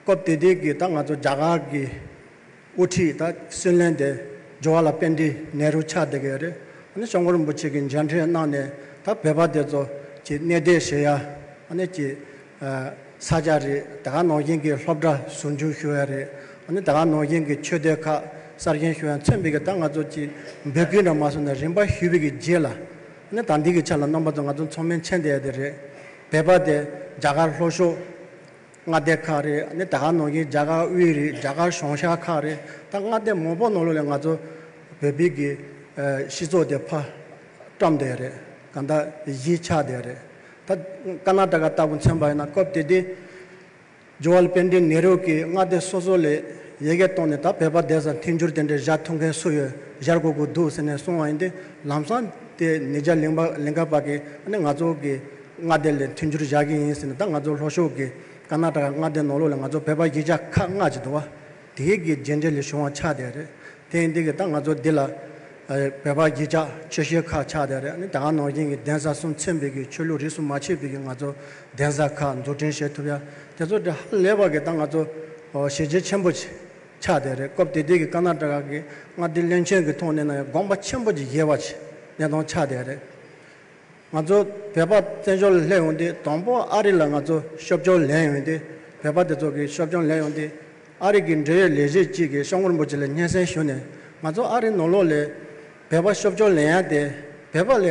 སྐབས་དེ་དུས་ཀྱི་ད་ང་ཚོ་རྒྱ་གར་གྱི་དབུ་ཁྲིད་ད་སུའུ་ལན་དེ་ཇ་ཝ་ཧར་ལཱལ་པཎྜི་ཏ་ནེ་རུ་ཆགས་བསྡད་ཀྱི་ཡོད་རེད། ཨ་ནི་སྐྱབས་མགོན་རིན་པོ་ཆེ་གིས་མཇལ་འཕྲད་གནང་ནས་ད་བོད་པ་དེ་ཚོ་ཀྱི་གནས་བསྡད་བྱེད་ཡ། ཨ་ནི་ཀྱི་ས་ཆ་རེད། དེ་ག་ནང་བཞིན་གྱི་སློབ་གྲྭ་ཟུར་འཇུག་ཞུ་ཡ་རེད། ཨ་ནི་དེ་ག་ནང་བཞིན་གྱི་ཆོས་སྡེ་ཁག་གསར་བཞེངས་ཞུ་ཡ་མཚོན་པའི་གི་ད་ང་ཚོ་ཀྱི་འབོད་སྐུལ་འདྲ་མ་སོང་ན་རིམ་པ་ཞུས་པའི་གི་རྗེས་ལ། ཨ་ནི་ད་འདི་གི་ཆ་ལ་རྣམ་པ་ཚོ་ང་ཚོ་ཚང་མས་མཁྱེན་བསྡད་ཡ་དེ་རེད། བོད་པ་དེ་རྒྱ་གར་ལྷོ་ཕྱོགས་མངའ་སྡེ་ཁག་རེད། ཨ་ནི་དེ་ག་ནང་བཞིན་རྒྱ་གར་དབུས་རེད། རྒྱ་གར་བྱང་ཤར་ཁག་རེད། ད་མངའ་སྡེ་མང་པོ་ནང་ལོགས་ལ་ང་ཚོ་བོད་པའི་གི་ཨ་སྤྱི་ཚོགས་དེ་ཕར་བཀྲམ་བསྡད་ཡ་རེད། གང་ལྟར་གཞིས་ཆགས་བསྡད་ཡ་རེད། ད་ཀར་ནཱ་ཊ་ཀ་ལྟ་བུ་མཚོན་པ་ཡིན་ན་སྐབས་དེ་དུས་ཇ་ཝ་ཧར་ལཱལ་པཎྜི་ཏ་ནེ་རུ་གིས་མངའ་སྡེ་སོ་སོ་ལ་ཡར་རྒྱས་གཏོང་ནས་ད་བོད་པ་དེ་ཚོ་མཐུན་འགྱུར་དེ་འདྲ་བཞག་ཐུབ་མཁན་སུ་ཡོད། བཞག་དགོས་ཀྱི་འདུག་ཟེར་ནས་གསུངས་པ་ཡིན་ཏེ། ལམ་སང་དེ་ནི་ཇ་ལིང་པ་ལིང་ག་པ་གིས་ཨ་ནི་ང་ཚོ་གི་མངའ་སྡེ་ལ་མཐུན་འགྱུར་བཞག་གི་ཡིན་ཟེར་ནས། ད་ང་ཚོ་ལྷོ་ཕྱོགས་ཀྱི་ཀར་ནཱ་ཊ་ཀ་མངའ་སྡེ་ནང་ལོགས་ལ་ང་ཚོ་བོད་པ་གཞིས་ཆགས་ཁག་ལྔ་ཅིག་འདུག་བ། དེའི་གི་རྗེས་འབྲེལ་ལས་བྱུང་བ་ཆགས་བསྡད་རེད། དེ་ཡིན་དུས་ཀྱི་ད་ང་ཚོ་འདི་ལ་ཨ་བོད་པ་གཞིས་ཆགས་ཆེ་ཤོས་ཁག་ཆགས་བསྡད་རེད། ཨ་ནི་ད་ག་ནང་བཞིན་གྱི་གདན་ས་གསུམ་མཚོན་པའི་གི་ཆོས་ལུགས་རིས་སུ་མ་ཆད་པའི་གི་ང་ཚོ་གདན་ས་ཁག་འཛུགས་སྐྲུན་བྱེད་ཐུབ་ཡ་དེ་ཚོ་དེ་ཧ་ལས་པ་གི་ད་ང་ཚོ་ཨོ་བྱས་རྗེས་ཆེན་པོ་ཆགས་བསྡད་རེད། སྐབས་དེ་དུས་ཀྱི་ཀར་ནཱ་ཊ་ཀ་གི་མངའ་སྡེ་བློན་ཆེན་གྱི་ཐོག་ནས་ན་ཡང་དགོངས་པ་ཆེན་པོ་ཅིག་བཞེས་པ་ཅིག་གནས་སྟངས་ཆགས་བསྡད་རེད། ང་ཚོ་བོད་པ་བཙན་བྱོལ་ལ་སླེབས་ཡོང་དུས་དང་པོ་ཨ་རི་ལ་ང་ཚོ་སྐྱབས་བཅོལ་ལེན་ཡོང་དུས། བོད་པ་དེ་ཚོ་གི་སྐྱབས་བཅོལ་ལེན་ཡོང་དུས། ཨ་རི་གི་འབྲེལ་ཡོད་ལས་བྱེད་ཅིག་གིས་སྐྱབས་མགོན་རིན་པོ་ཆེ་ལ་སྙན་སེང་ཞུས་ནས། ང་ཚོ་ཨ་རི་ནང་ལོགས་ལ་བོད་པ་སྐྱབས་བཅོལ་ལེན་ཡ་དེ་བོད་པ་ལ་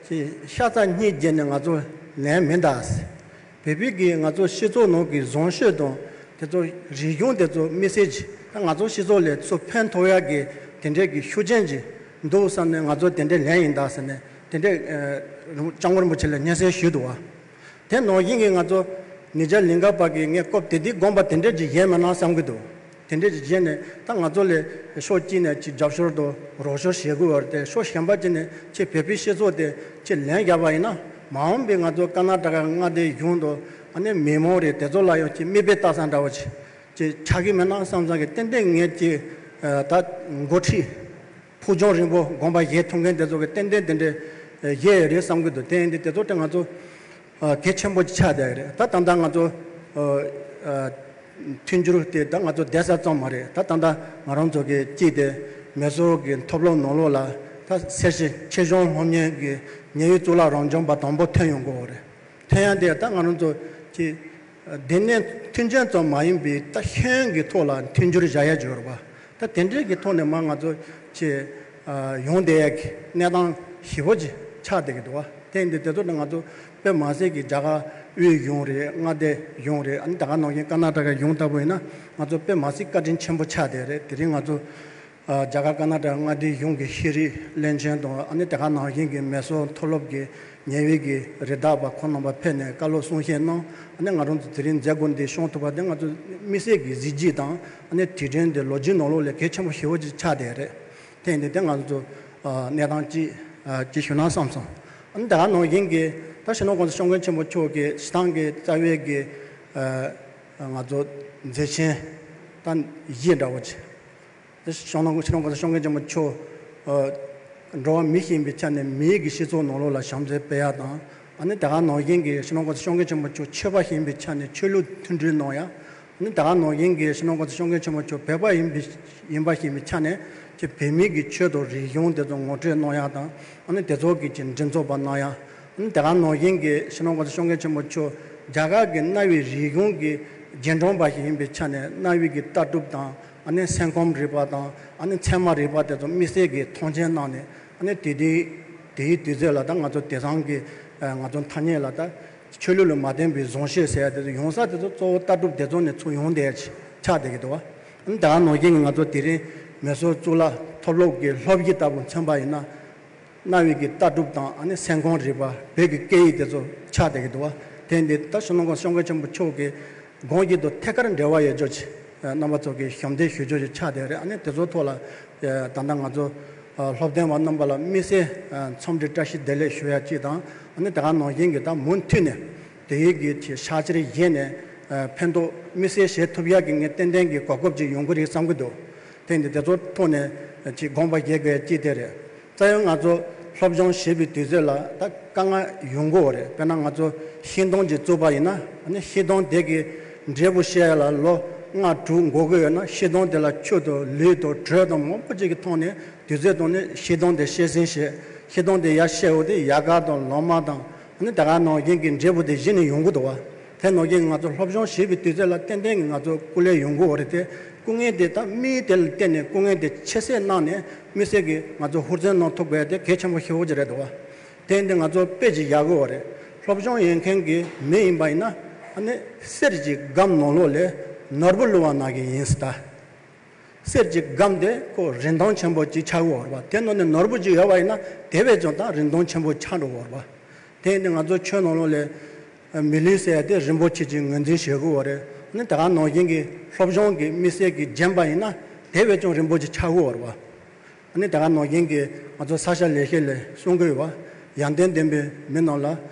ཅིག་ཤ་ཚ་སྙིང་རྗེ་ནས་ང་ཚོ་ལེན་མི་འདུག་ཟེར། བོད་པའི་གི་ང་ཚོ་སྤྱི་ཚོགས་ནང་གི་བཟང་སྤྱོད་དང་དེ་ཚོ་རིག་གཞུང་དེ་ཚོ་དམིགས་བསལ་གྱིས་ད་ང་ཚོ་སྤྱི་ཚོགས་ལ་ཚུར་ཕན་ཐོགས་ཡ་གི་དེ་འདྲའི་གི་ཤུགས་རྐྱེན་ཅིག་འདུག་བསམ་ནས་ང་ཚོ་དེ་འདྲའི་ལེན་ཡིན་ད་ཟེར་ནས་དེ་འདྲའི་ཨ་སྐྱབས་མགོན་རིན་པོ་ཆེ་ལ་སྙན་སེང་ཞུས་འདུག་བ། དེ་ནང་བཞིན་གྱི་ང་ཚོ་ནི་ཇ་ལིང་ག་པ་གིས་ངས་སྐབས་དེ་དུས་དགོངས་པ་དེ་འདྲ་ཅིག་བཞེས་མེད་ན་བསམ་གྱི་འདུག་དེ་འདྲ་ཅིག་བཞེས་ནས་ད་ང་ཚོ་ལ་ཕྱོགས་གཅིག་ནས་ཅིག་རྒྱབ་སྐྱོར་དང་རོགས་སྐྱོར་བྱེད་དགོས་པ་རེད་དེ། ཕྱོགས་གཞན་པ་ཅིག་ནས་ཁྱེད་བོད་པའི་སྤྱི་ཚོགས་དེ་ཁྱེད་ལེན་བཞག་པ་ཡིན་ན། མ་འོངས་པའི་ང་ཚོ་ཀར་ནཱ་ཊ་ཀ་མངའ་སྡེའི་གཞུང་དང་ཨ་ནི་མི་མང་རེད། དེ་ཚོ་ལ་ཡང་ཅིག་མིག་དཔེ་ལྟ་ས་འདྲ་བོ་ཅིག་ཅིག་ཆགས་ཀྱི་མེད་ན་བསམ་བསམ་གྱི་ཏན་ཏན་ངས་ཅིག་ཨ་ད་འགོ་ཁྲིད་ཕུགས་རྒྱང་རིང་པོ་དགོངས་པ་བཞེས་ཐུབ་མཁན་དེ་ཚོ་གི་ཏན་ཏན་དེ་འདྲ་ཨ་བཞེས་ཡོད་རེད་བསམ་གྱི་འདུག་དེ་ཡིན་དུས་དེ་ཚོ་དེ་ང་ཚོ་ཨ་གལ་ཆེན་པོ་ཅིག་ཆགས་བསྡད་ཡོད་རེད། ད་ད་ལྟ་ང་ཚོ་ཨ་ཨ་མཐུན་འགྱུར་དེ་ད་ང་ཚོ་བསྡད་ས་ཙམ་མ་རེད། ད་ད་ལྟ་ང་རང་ཚོ་གི་གཅིག་དེ་མེ་སོར་གྱི་མཐོ་སློབ་ནང་ལོགས་ལ་ད་སེར་བྱེས་ཆེད་སྦྱོང་སློབ་གཉེར་གྱི་ཉེ་བའི་གཙུག་ལག་རབ་འབྱམས་པ་དང་པོ་ཐོན་ཡོང་གི་ཡོད་རེད། ཐོན་ཡ་དེ་ད་ང་རང་ཚོ་གི་ཨ་སྡེ་སྣོད་མཐུན་རྐྱེན་ཙམ་མ་ཡིན་པའི་ད་ཤེས་ཡོན་གྱི་ཐོག་ལ་མཐུན་འགྱུར་བྱ་ཡ་སྦྱོར་བ། ད་དེ་འདྲའི་གི་ཐོག་ནས་མར་ང་ཚོ་ཆེ་ཨ་ཡོང་བསྡད་ཡ་གི་གནས་སྟངས་ཞེ་པོ་ཅིག་ཆགས་བསྡད་ཀྱི་འདུག་བ། དེ་ཡིན་དུས་དེ་ཚོ་ནི་ང་ཚོ་དཔེ་མ་སྲིད་ཀྱི་རྒྱ་གར་དབུས་གཞུང་རེད། མངའ་སྡེ་གཞུང་རེད། ཨ་ནི་ད་ག་ནང་བཞིན་ཀར་ནཱ་ཊ་ཀ་གཞུང་ལྟ་བུ་ཡིན་ན་ང་ཚོ་དཔེ་མ་སྲིད་བཀའ་དྲིན་ཆེན་པོ་ཆགས་བསྡད་རེད། དེ་རིང་ང་ཚོ་ཨ་རྒྱ་གར་ཀར་ནཱ་ཊ་ཀ་མངའ་སྡེའི་གཞུང་གི་ཤེས་རིག་བློན་ཆེན་དང་། ཨ་ནི་དེ་ག་ནང་བཞིན་གྱི་མེ་སོར་མཐོ་སློབ་ཀྱི་ཉེ་བའི་གི་རི་དྭགས་པ་ཁོང་རྣམ་པ་ཕེབས་ནས་བཀའ་སློབ་གསུང་བཤད་གནང་། ཨ་ནི་ང་རང་ཚོ་དེ་རིང་མཛད་སྒོ་འདི་སྐྱོང་ཐུབ་པ་དེ་ང་ཚོ་དམིགས་བསལ་གྱི་གཟི་བརྗིད་དང་། ཨ་ནི་དེ་དྲན་དེ་ལོ་རྒྱུས་ནང་ལོགས་ལ་གལ་ཆེན་པོ་ཞེ་པོ་ཅིག་ཆགས་བསྡད་རེད། དེ་ཡིན་དུས་དེ་ང་ཚོ་ཨ་གནས་སྟངས་ཅིག་ཨ་ཅིག་ཞུ་ན་བསམ་སོང་། ཨ་ནི་དེ་ག་ནང་བཞིན་གྱི་ད་སྤྱི་ནོར་༸གོང་ས་༸སྐྱབས་མགོན་ཆེན་པོ་མཆོག་གི་སྤྱི་བཏང་གི་རྩ་བའི་གི་ཨ་ང་ཚོ་མཛད་ཆེན་ད་བཞི་འདྲ་བོ་ཅིག་དེ་སྤྱི་ནོར་༸གོང་ས་༸སྐྱབས་མགོན་ཆེན་པོ་མཆོག་ཨ་འགྲོ་བ་མི་ཞིག་ཡིན་པའི་ཆ་ནས་མིའི་གི་སྤྱི་ཚོགས་ནང་ལོགས་ལ་བྱམས་བརྩེ་སྤེལ་ཡ་དང་། ཨ་ནི་དེ་ག་ནང་བཞིན་གྱི་སྤྱི་ནོར་༸གོང་ས་༸སྐྱབས་མགོན་ཆེན་པོ་མཆོག་ཆོས་པ་ཞིག་ཡིན་པའི་ཆ་ནས་ཆོས་ལུགས་མཐུན་སྒྲིལ་གནང་ཡ། ཨ་ནི་དེ་ག་ནང་བཞིན་གྱི་སྤྱི་ནོར་༸གོང་ས་༸སྐྱབས་མགོན་ཆེན་པོ་མཆོག་བོད་པ་ཡིན་པའི་ཡིན་པ་ཞིག་ཡིན་པའི་ཆ་ནས་ཀྱི་བོད་མིའི་གི་ཆོས་དང་རིག་གཞུང་དེ་ཚོ་ངོ་སྤྲོད་གནང་ཡ་དང་། ཨ་ནི་དེ་ཚོ་གི་ཀྱི་མགྲིན་ཚབ་པ་གནང་ཡ། ཨ་ནི་དེ་ག་ནང་བཞིན་གྱི་སྤྱི་ནོར་༸གོང་ས་༸སྐྱབས་མགོན་ཆེན་པོ་མཆོག་རྒྱ་གར་གྱི་གནའ་བོའི་རིག་གཞུང་གི་རྗེས་འབྲང་པ་ཞིག་ཡིན་པའི་ཆ་ནས་གནའ་བོའི་གི་ལྟ་གྲུབ་དང་། ཨ་ནི་སེམས་ཁམས་རིག་པ་དང་། ཨ་ནི་ཚད་མ་རིག་པ་དེ་ཚོ་དམིགས་བསལ་གྱི་མཐོང་ཆེན་གནང་ནས། ཨ་ནི་དེ་དུས་དེའི་དུས་ཚོད་ལ་ད་ང་ཚོ་དེང་སང་གི་ཨ་ང་ཚོ་ཐ་སྙད་ལ་ད་ཆོས་ལུགས་ལ་མ་བརྟེན་པའི་བཟང་སྤྱོད་ཟེར་ཡ་དེ་ཚོ་ཡོང་ས་དེ་ཚོ་གཙོ་བོ་ལྟ་གྲུབ་དེ་ཚོ་ནས་ཚུར་ཡོང་བསྡད་ཡ་ཆགས་བསྡད་ཀྱི་འདུག་བ། ཨ་ནི་དེ་ག་ནང་བཞིན་གྱི་ང་ཚོ་དེ་རིང་ མེ་སོར་གཙུག་ལག་མཐོ་སློབ་ཀྱི་སློབ་གཞི་ལྟ་བུ་མཚོན་པ་ཡིན་ན། རྣ་བའི་གི་ལྟ་གྲུབ་དང་ཨ་ནི་སེམས་ཁོང་རིག་པ། བོད་ཀྱི་སྐད་ཡིག་དེ་ཚོ་ཆགས་བསྡད་ཀྱི་འདུག་བ། དེ་འདི་ད་ཞུ་ནང་གོང་སྐྱབས་མགོན་ཆེན་པོ་མཆོག་གི་དགོངས་གཞི་དང་ཐད་ཀར་འབྲེལ་བ་ཡོད་རྒྱུ་ཅིག་རྣམ་པ་ཚོ་གི་ཞབས་འདེགས་ཞུ་རྒྱུ་ཅིག་ཆགས་བསྡད་རེད། ཨ་ནི་དེ་ཚོ་ཐོག་ལ་ད་ལྟ་ང་ཚོ་སློབ་སྟོན་པ་རྣམ་པ་ལ་དམིགས་བསལ་འཚམས་འདྲི་བཀྲ་ཤིས་བདེ་ལེགས་ཞུ་ཡ་གཅིག་དང་། ཨ་ནི་དེ་ག་ནང་བཞིན་གྱི་ད་མུ་མཐུད་ནས་དེ་ཡིག་གི་ཕྱག་ཕྱིར་བཞེས་ནས་ཕན་ཐོགས་དམིགས་བསལ་བྱེད་ཐུབ་ཡ་གི་ངས་ཏན་ཏན་གྱི་གོ་སྐབས་ཅིག་ཡོང་གི་རེད་བསམ་གྱི་འདུག་དེ་འདི་དེ་ཚོ་ཐོག་ནས་ཅིག་དགོངས་པ་བཞེས་དགོས་ཡ་གཅིག་དེ་རེད། རྩ་བའི་ང་ཚོ་སློབ་སྦྱོང་བྱེད་པའི་དུས་ཚོད་ལ་ད་དཀའ་ངལ་ཡོང་གི་ཡོད་རེད། དཔེར་ན་ང་ཚོ་ཤིང་སྡོང་ཅིག་བཙུགས་པ་ཡིན་ན། ཨ་ནི་ཤིང་སྡོང་དེ་གི་འབྲས་བུ་བཤས་ཡ་ལ་ལོ་ལྔ་དྲུག་འགོར་གི་ཡོད་ན། ཤིང་སྡོང་དེ་ལ་ཆུ་དང་ལུད་དང་དྲོད་དང་མང་པོ་ཅིག་གི་ཐོག་ནས་དུས་ཚོད་ཐོག་ནས་ཤིང་སྡོང་དེ་བཤས་ཟིན་བྱས། ཤིང་སྡོང་དེ་ཡར་བཤས་འོ་དེ་ཡལ་ག་དང་ལོ་མ་དང་། ཨ་ནི་དེ་ག་ནང་བཞིན་གྱི་འབྲས་བུ་དེ་གཞི་ནས་ཡོང་གི་འདུག་བ། དེ་ནང་བཞིན་ང་ཚོ་སློབ་སྦྱོང་བྱེད་པའི་དུས་ཚོད་ལ་ཏན་ཏན་གྱི་ང་ཚོ་སྐུ་ལས་ཡོང་གི་ཡོད་རེད་དེ། སྐུ་ངལ་དེ་ད་དམིགས་ཡུལ་དེ་ལ་བརྟེན་ནས་སྐུ་ངལ་དེ་ཁྱད་བསད་གནང་ནས་དམིགས་བསལ་གྱི་ང་ཚོ་ཧུར་བརྩོན་གནང་ཐུབ་དགོས་དེ་གལ་ཆེན་པོ་ཞེ་པོ་ཅིག་རེད་འདུག་བ། དེ་འདི་ང་ཚོ་དཔེ་ཅིག་བཞག་གི་ཡོད་རེད། སློབ་སྦྱོང་ཡོད་མཁན་གྱི་མི་ཡིན་པ་ཡིན་ན། ཨ་ནི་གསེར་གྱི་སྒམ་ནང་ལོགས་ལས་ནོར་བུ་བླུགས་པ་ནང་བཞིན་ཡིན་ཟེར་ད། གསེར་གྱི་སྒམ་དེ་ཁོ་རིན་ཐང་ཆེན་པོ་ཅིག་ཆགས་ཀྱི་ཡོད་རེད་བ། དེ་ནང་ནས་ནོར་བུ་ཅིག་ཡོད་པ་ཡིན་ན་དེ་བས་ཀྱང་ད་རིན་ཐང་ཆེན་པོ་ཆགས་འགྲོ་གི་ཡོད་རེད་བ། དེ་ནི་ང་ཚོ་ཆོས་ནང་ལོགས་ལས་མི་ལུས་ཟེར་ཡ་དེ་རིན་པོ་ཆེ་ཅིག་ངོས་འཛིན་བྱེད་ཀྱི་ཡོད་རེད། ཨ་ནི་དེ་ག་ནང་བཞིན་གྱི་སློབ་སྦྱོང་གི་དམིགས་བསལ་གྱི་རྒྱན་པ་ཡིན་ན་དེ་བས་ཀྱང་རིན་པོ་ཆེ་ཆགས་ཀྱི་ཡོད་རེད་བ། ཨ་ནི་དེ་ག་ནང་བཞིན་གྱི་ང་ཚོ་ས་སྐྱ་ལེགས་བཤད་ལས་གསུང་གི་ཡོད་པ། ཡོན་ཏན་ལྡན་པའི་མི་རྣམས་ལ།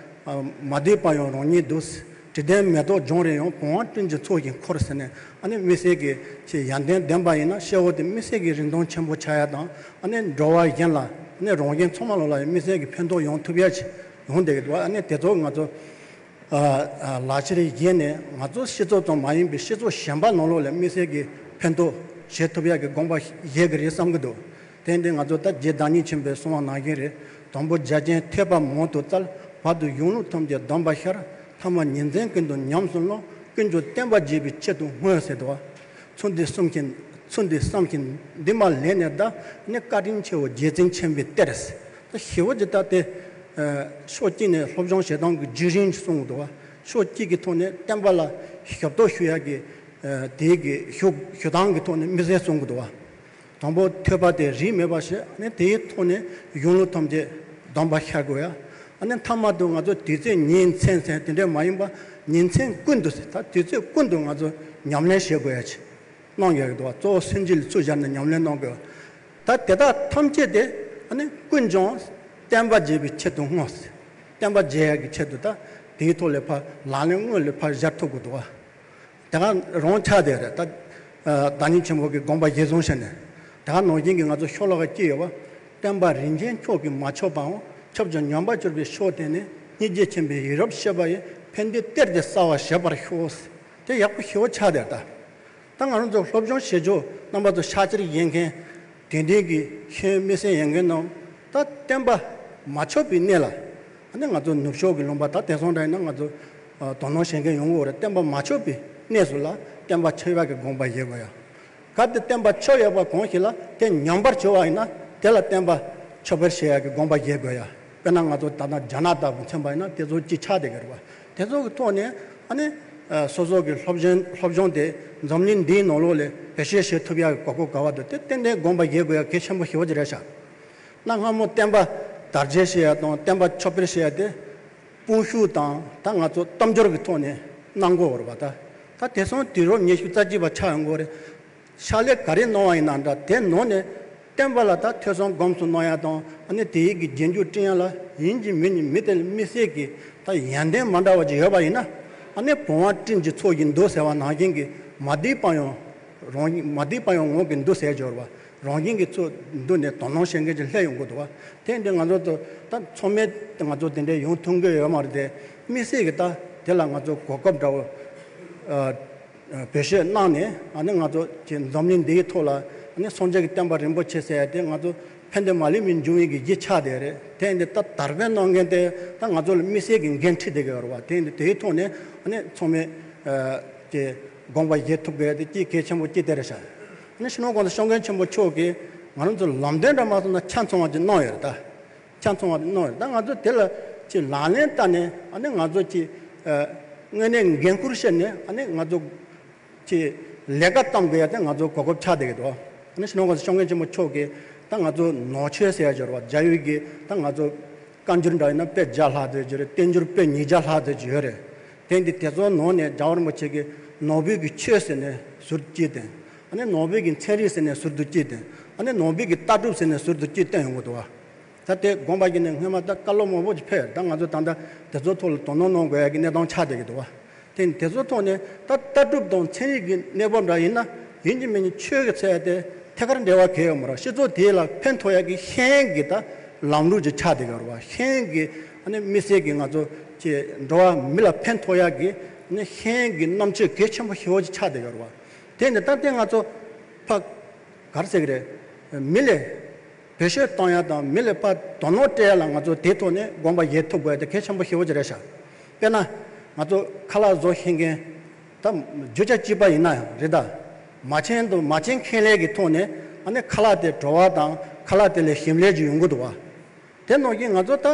ཨ། མ་བསྡད་པ་ཡང་རང་ཉིད་སྡུག། དྲི་ལྡན་མེ་ཏོག་ལྗོངས་རེ་ཡང་། བུང་བ་སྤྲིན་གྱི་ཚོགས་ཀྱིས་འཁོར་ཟེར་ནས། ཨ་ནི་དམིགས་བསལ་གྱི་ཅིག་ཡོན་ཏན་ལྡན་པ་ཡིན་ན་སྐྱེ་བོ་དེ་དམིགས་བསལ་གྱི་རིན་ཐང་ཆེན་པོ་ཆགས་ཡ་དང་། ཨ་ནི་འགྲོ་བ་གཞན་ལ། ཨ་ནི་རང་གཞན་ཚང་མ་ལོགས་ལ་ཡང་དམིགས་བསལ་གྱི་ཕན་ཐོགས་ཡོང་ཐུབ་ཡ་ཅིག་ཡོང་བསྡད་ཀྱི་འདུག་ཨ་ནི་དེ་ཚོ་ང་ཚོ། ཨ། ཨ། ལག་ཁྱེར་བཞེས་ནས་ང་ཚོ་སྤྱི་ཚོགས་ཙམ་མ་ཡིན་པའི་སྤྱི་ཚོགས་གཞན་པ་ནང་ལོགས་ལ་དམིགས་བསལ་གྱི་ཕན་ཐོགས་བྱེད་ཐུབ་ཡག་གི་དགོངས་པ་བཞེས་ཀྱི་རེད་བསམ་གྱི་འདུག་དེ་འདི་ང་ཚོ་ད་རྗེ་བདག་ཉིད་ཆེན་པོས་གསུངས་པ་ནང་བཞིན་རེད། དང་པོ་རྒྱ་ཆེན་ཐོས་པ་མང་དུ་བཙལ། བར་དུ་གཞུང་ལུགས་ཐམས་ཅད་གདམས་པར་ཤར། ཐ་མར་ཉིན་མཚན་ཀུན་ཏུ་ཉམས་སུ་བླངས། ཀུན་ཀྱང་བསྟན་པ་རྒྱས་པའི་ཆེད་དུ་བསྔོས་ཟེར་འདུག་བ། ཚུལ་འདི་བསམ་ཞིང་། ཚུལ་འདི་བསམ་ཞིང་འདི་མ་ལས་ནས་གདའ། ནི་བཀའ་དྲིན་ཆེའོ་རྗེ་བཙུན་མཁྱེན་པའི་གཏེར། ད་ཞེ་པོ་ཅིག་ད་དེ། ཨ། ཕྱོགས་གཅིག་ནས་སློབ་སྦྱོང་བྱེད་སྟངས་ཀྱི་བརྒྱུད་རིམ་གསུང་གི་འདུག་བ། ཕྱོགས་གཅིག་གི་ཐོག་ནས་བསྟན་པ་ལ་ཞབས་ཏོག་ཞུ་ཡག་གི། ཨ། དེའི་གི་ཞུ་ཞུ་སྟངས་ཀྱི་ཐོག་ནས་དམིགས་བསལ་གསུང་གི་འདུག་བ། དང་པོ་ཐོས་པ་དེ་རིས་མེད་པ་བྱས། ཨ་ནི་དེའི་ཐོག་ནས་གཞུང་ལུགས་ཐམས་ཅད་གདམས་པར་ཤར་དགོས་ཡ། ཨ་ནི་མཐའ་མ་དུ་ང་ཚོ་དུས་ཚོད་ཉིན་མཚན་ཟེར་དེ་འདྲ་མ་ཡིན་པ། ཉིན་མཚན་ཀུན་ཏུ་ཟེར། ད་དུས་ཚོད་ཀུན་ཏུ་ང་ཚོ་ཉམས་ལེན་བྱེད་དགོས་ཡ་ཅིག་གནང་ཡོད་ཀྱི་འདུག་བ། གཙོ་བོ་སེམས་རྒྱུད་ལ་ཚུར་བཞག་ནས་ཉམས་ལེན་གནང་དགོས། ད་དེ་དག་ཐམས་ཅད་དེ་ཨ་ནི་ཀུན་ཀྱང་བསྟན་པ་རྒྱས་པའི་ཆེད་དུ་བསྔོས། བསྟན་པ་རྒྱས་ཡག་གི་ཆེད་དུ་ད་དེའི་ཐོག་ལས་ཕར་ལག་ལེན་དངོས་ལ་ཕར་སྦྱར་ཐུབ་དགོས་འདུག་བ། དེ་ག་རང་ཆགས་བསྡད་རེད་ད། ཨ། བདག་ཉིད་ཆེན་པོ་གི་དགོངས་པ་གཞིར་བཟུང་བྱས་ནས། དེ་ག་ནང་བཞིན་གྱི་ང་ཚོ་ཤོ་ལོ་ཀ་གཅིག་ཡོད་པ། བསྟན་པ་རིན་ཆེན་མཆོག་གིས་མ་ཆོག་པའང་། ཁྱབ་ཀྱང་ཉམས་པ་གྱུར་པའི་ཕྱོགས་དེ་ནི། སྙིང་རྗེ་ཆེན་པོས་ཡིད་རབ་བསྐྱོད་པ་ཡིས། ཕན་བདེའི་གཏེར་དེ་གསལ་བར་བྱེད་པར་ཤོག་དེ་ཡག་པོ་ཞེ་པོ་ཆགས་བསྡད་ད། ད་ང་རང་ཚོ་སློབ་སྦྱོང་བྱེད་ཕྱོགས་རྣམ་པ་ཚོ་ཕྱག་ཕྱིར་བཞེས་མཁན། དེང་དུས་ཀྱི་ཤེས་ཡོན་དམིགས་བསལ་ཡོད་མཁན་རྣམས། ད་བསྟན་པ་མ་ཆོག་པའི་གནས་ལ། ཨ་ནི་ང་ཚོ་ནུབ་ཕྱོགས་ཀྱི་ལུང་པ་ད་དེང་སང་འདྲ་ཡིན་ན་ང་ཚོ་དོ་སྣང་བྱེད་མཁན་ཡོང་གི་ཡོད་རེད། བསྟན་པ་མ་ཆོག་པའི་གནས་སུ་ལ་བསྟན་པ་ཆོག་ཡག་གི་དགོངས་པ་བཞེས་དགོས་ཡ། གལ་ཏེ་བསྟན་པ་ཆོག་ཡོད་པ་གང་ཞིག་ལ་དེ་ཉམས་པར་གྱུར་པ་ཡིན་ན། དེ་ལ་བསྟན་པ་ཆོག་པར་བྱེད་ཡག་གི་དགོངས་པ་བཞེས་དགོས་ཡ། དཔེར་ན་ང་ཚོ་ད་ལྟ་རྒྱ་ནག་ལྟ་བུ་མཚོན་པ་ཡིན་ན་དེ་ཚོ་གཅིག་ཆགས་བསྡད་ཀྱི་རེད་བ། དེ་ཚོ་གི་ཐོག་ནས་ཨ་ནི། ཨ། སོ་སོ་གི་སློབ་སྦྱོང་སློབ་སྦྱོང་དེ་འཛམ་གླིང་འདིའི་ནང་ལོགས་ལ་བེད་སྤྱོད་བྱེད་ཐུབ་ཡག་གི་གོ་སྐབས་ག་བ་འདུག་དེ་ཏན་ཏན་དགོངས་པ་བཞེས་དགོས་ཡ་གལ་ཆེན་པོ་ཞེ་པོ་ཅིག་རེད་ཤག་གནའ་སྔ་མོ་བསྟན་པ་དར་རྒྱས་བྱེད་ཡ་དང་བསྟན་པ་ཆོག་པར་བྱེད་ཡ་དེ། དཔུང་ཤུགས་དང་ད་ང་ཚོ་དཔལ་འབྱོར་གྱི་ཐོག་ནས་གནང་དགོས་རེད་བ། ད་ད་དེང་སང་དུས་རབས་ཉི་ཤུ་རྩ་གཅིག་པ་ཆགས་ཡོང་གི་རེད། ཕྱག་ལས་ག་རེ་གནང་བ་ཡིན་ན་འདྲ། དེ་ནང་ནས་བསྟན་པ་ལ་ད་ཐོས་བསམ་སྒོམ་གསུམ་གནང་ཡ་དང་། ཨ་ནི་དེའི་གི་རྗེས་འཇུག་བསྐྲུན་ཡ་ལ་ཡིན་གཅིག་མིན་གཅིག་མི་དེ་ལ་དམིགས་བསལ་གྱི་ད་ཡོན་ཏན་མ་འདྲ་བ་ཅིག་ཡོད་པ་ཡིན་ན། ཨ་ནི་བུང་བ་སྤྲིན་གྱི་ཚོགས་ཀྱིས་འདུ་ཟེར་བ་ནང་བཞིན་གྱི། མ་བསྡད་པ་ཡང་རང་མ་བསྡད་པ་ཡང་ངང་གིས་འདུ་ཟེར་གྱི་ཡོད་རེད་བ། རང་བཞིན་གྱིས་ཚུར་འདུ་ནས་དོ་སྣང་བྱེད་མཁན་ཅིག་སླེབས་ཡོང་གི་འདུག་བ། དེ་འདི་ང་ཚོ་ཚོ་ད་ཚང་མས་ང་ཚོ་དེ་འདྲའི་ཡོང་ཐུབ་ཀྱི་ཡོད་མ་རེད་དེ། དམིགས་བསལ་གྱི་ད་དེ་ལ་ང་ཚོ་གོ་སྐབས་འདྲ་བོ། ཨ། བེད་སྤྱོད་གནང་ནས། ཨ་ནི་ང་ཚོ་ཀྱི་འཛམ་གླིང་འདིའི་ཐོག་ལ། ཨ་ནི་སངས་རྒྱས་ཀྱི་བསྟན་པ་རིན་པོ་ཆེ་ཟེར་ཡ་དེ་ང་ཚོ་ཕན་བདེ་མ་ལུས་པའི་འབྱུང་བའི་གི་གཞི་ཆགས་བསྡད་རེད། དེ་འདི་ད་དར་སྤེལ་གནང་མཁན་དེ་ད་ང་ཚོ་ལ་དམིགས་བསལ་གྱི་འགན་འཁྲི་དེ་ག་ཡོད་རེད་བ། དེ་འདི་དེའི་ཐོག་ནས་ཨ་ནི་ཚང་མས། ཨ། ཀྱི་དགོངས་པ་བཞེས་ཐུབ་དགོས་ཡ་དེ་གཅིག་གལ་ཆེན་པོ་གཅིག་དེ་རེད་ཤག་ཨ་ནི་སྤྱི་ནོར་༸གོང་ས་༸སྐྱབས་མགོན་ཆེན་པོ་མཆོག་གིས་ང་རང་ཚོ་ལམ་སྟོན་འདྲ་མ་སོང་ན་ཆ་ཚང་བ་ཅིག་གནང་ཡོད་རེད་ད། ཆ་ཚང་བ་གནང་ཡོད། ད་ང་ཚོ་དེ་ལ་ཅིག་ལག་ལེན་བསྟར་ནས། ཨ་ནི་ང་ཚོ་ཅིག་ཨ། དངོས་གནས་འགན་འཁུར་བཞེས་ནས། ཨ་ནི་ང་ཚོ་ཅིག་ལས་ཀ་གཏོང་དགོས་ཡ་དེ་ང་ཚོ་གོ་སྐབས་ཆགས་བསྡད་ཀྱི་འདུག་ཨ་ནི་སྤྱི་ནོར་༸གོང་ས་༸སྐྱབས་མགོན་ཆེན་པོ་མཆོག་གིས་ད་ང་ཚོ་ནོར་མཆོད་ཟེར་ཡ་ཅིག་ཡོད་རེད་བ། རྒྱ་ཡུལ་གྱི་ད་ང་ཚོ་བཀའ་འགྱུར་འདྲ་ཡིན་ན་དཔེ་བརྒྱ་ལྷག་ཙམ་ཅིག་ཡོད་རེད། བསྟན་འགྱུར་དཔེ་ཉིས་བརྒྱ་ལྷག་ཙམ་ཅིག་ཡོད་རེད། དེ་འདི་དེ་ཚོའི་ནང་ནས་རྒྱལ་བ་རིན་པོ་ཆེ་གིས་ནོར་བུའི་གི་ཆོས་ཟེར་ནས་ཟུར་དུ་གཅིག་བསྟན། ཨ་ནི་ནོར་བུའི་གི་ཚན་རིག་ཟེར་ནས་ཟུར་དུ་གཅིག་བསྟན། ཨ་ནི་ནོར་བུའི་གི་ལྟ་གྲུབ་ཟེར་ནས་ཟུར་དུ་གཅིག་བསྟན་ཡོང་གི་འདུག་བ། ད་དེ་དགོངས་པ་བཞེས་ནས་སྔོན་མ་ད་བཀའ་སློབ་མང་པོ་ཅིག་ཕེབས། ད་ང་ཚོ་ད་ལྟ་དེ་ཚོའི་ཐོག་ལ་དོ་སྣང་གནང་དགོས་ཡ་གི་གནས་སྟངས་ཆགས་བསྡད་ཀྱི་འདུག་བ། དེ་དེ་ཚོའི་ཐོག་ནས་ད་ལྟ་གྲུབ་དང་ཚན་རིག་གི་གནས་བབ་འདྲ་ཡིན་ན་ཡིན་གཅིག་མིན་གཅིག་ཆོས་ཀྱི་ཚད་དེ་ཐད་ཀར་འབྲེལ་བ་གང་ཡང་ཡོད་མ་རེད། སྤྱི་ཚོགས་དེ་ལ་ཕན་ཐོགས་ཡ་གི་ཤེས་ཡོན་གྱི་ད་ལམ་ལུགས་ཅིག་ཆགས་བསྡད་ཀྱི་ཡོད་རེད་བ། ཤེས་ཡོན་གྱི་ཨ་ནི་དམིགས་བསལ་གྱི་ང་ཚོ་ཀྱི་འགྲོ་བ་མི་ལ་ཕན་ཐོགས་ཡ་གི་ཨ་ནི་ཤེས་ཡོན་གྱི་རྣམ་དཔྱོད་གལ་ཆེན་པོ་ཞེ་པོ་ཅིག་ཆགས་བསྡད་ཀྱི་ཡོད་རེད་བ། དེ་ནི་ད་ལྟའི་ང་ཚོ་ཕ་ག་རེ་ཟེར་གི་རེད། མི་ལས་བེད་སྤྱོད་གཏོང་ཡ་དང་མི་ལས་ཕར་དོ་སྣང་སྤྲད་ཡ་ལ་ང་ཚོ་དེའི་ཐོག་ནས་དགོངས་པ་བཞེས་ཐུབ་དགོས་ཡ་དེ་གལ་ཆེན་པོ་ཞེ་པོ་ཅིག་རེད་ཤག་དཔེར་ན་ང་ཚོ་ཁ་ལག་བཟོ་ཤེས་མཁན་ད་རྒྱུ་ཆ་གཅིག་པ་ཡིན་ན་ཡང་རེད། ད་མ་བྱན་དང་མ་བྱན་ཁེ་ལས་ཀྱི་ཐོག་ནས་ཨ་ནི་ཁ་ལག་དེ་བྲོ་བ་དང་ཁ་ལག་དེ་ལས་ཞིམ་ལས་ཅིག་ཡོང་གི་འདུག་བ། དེ་ནང་བཞིན་ང་ཚོ་ད་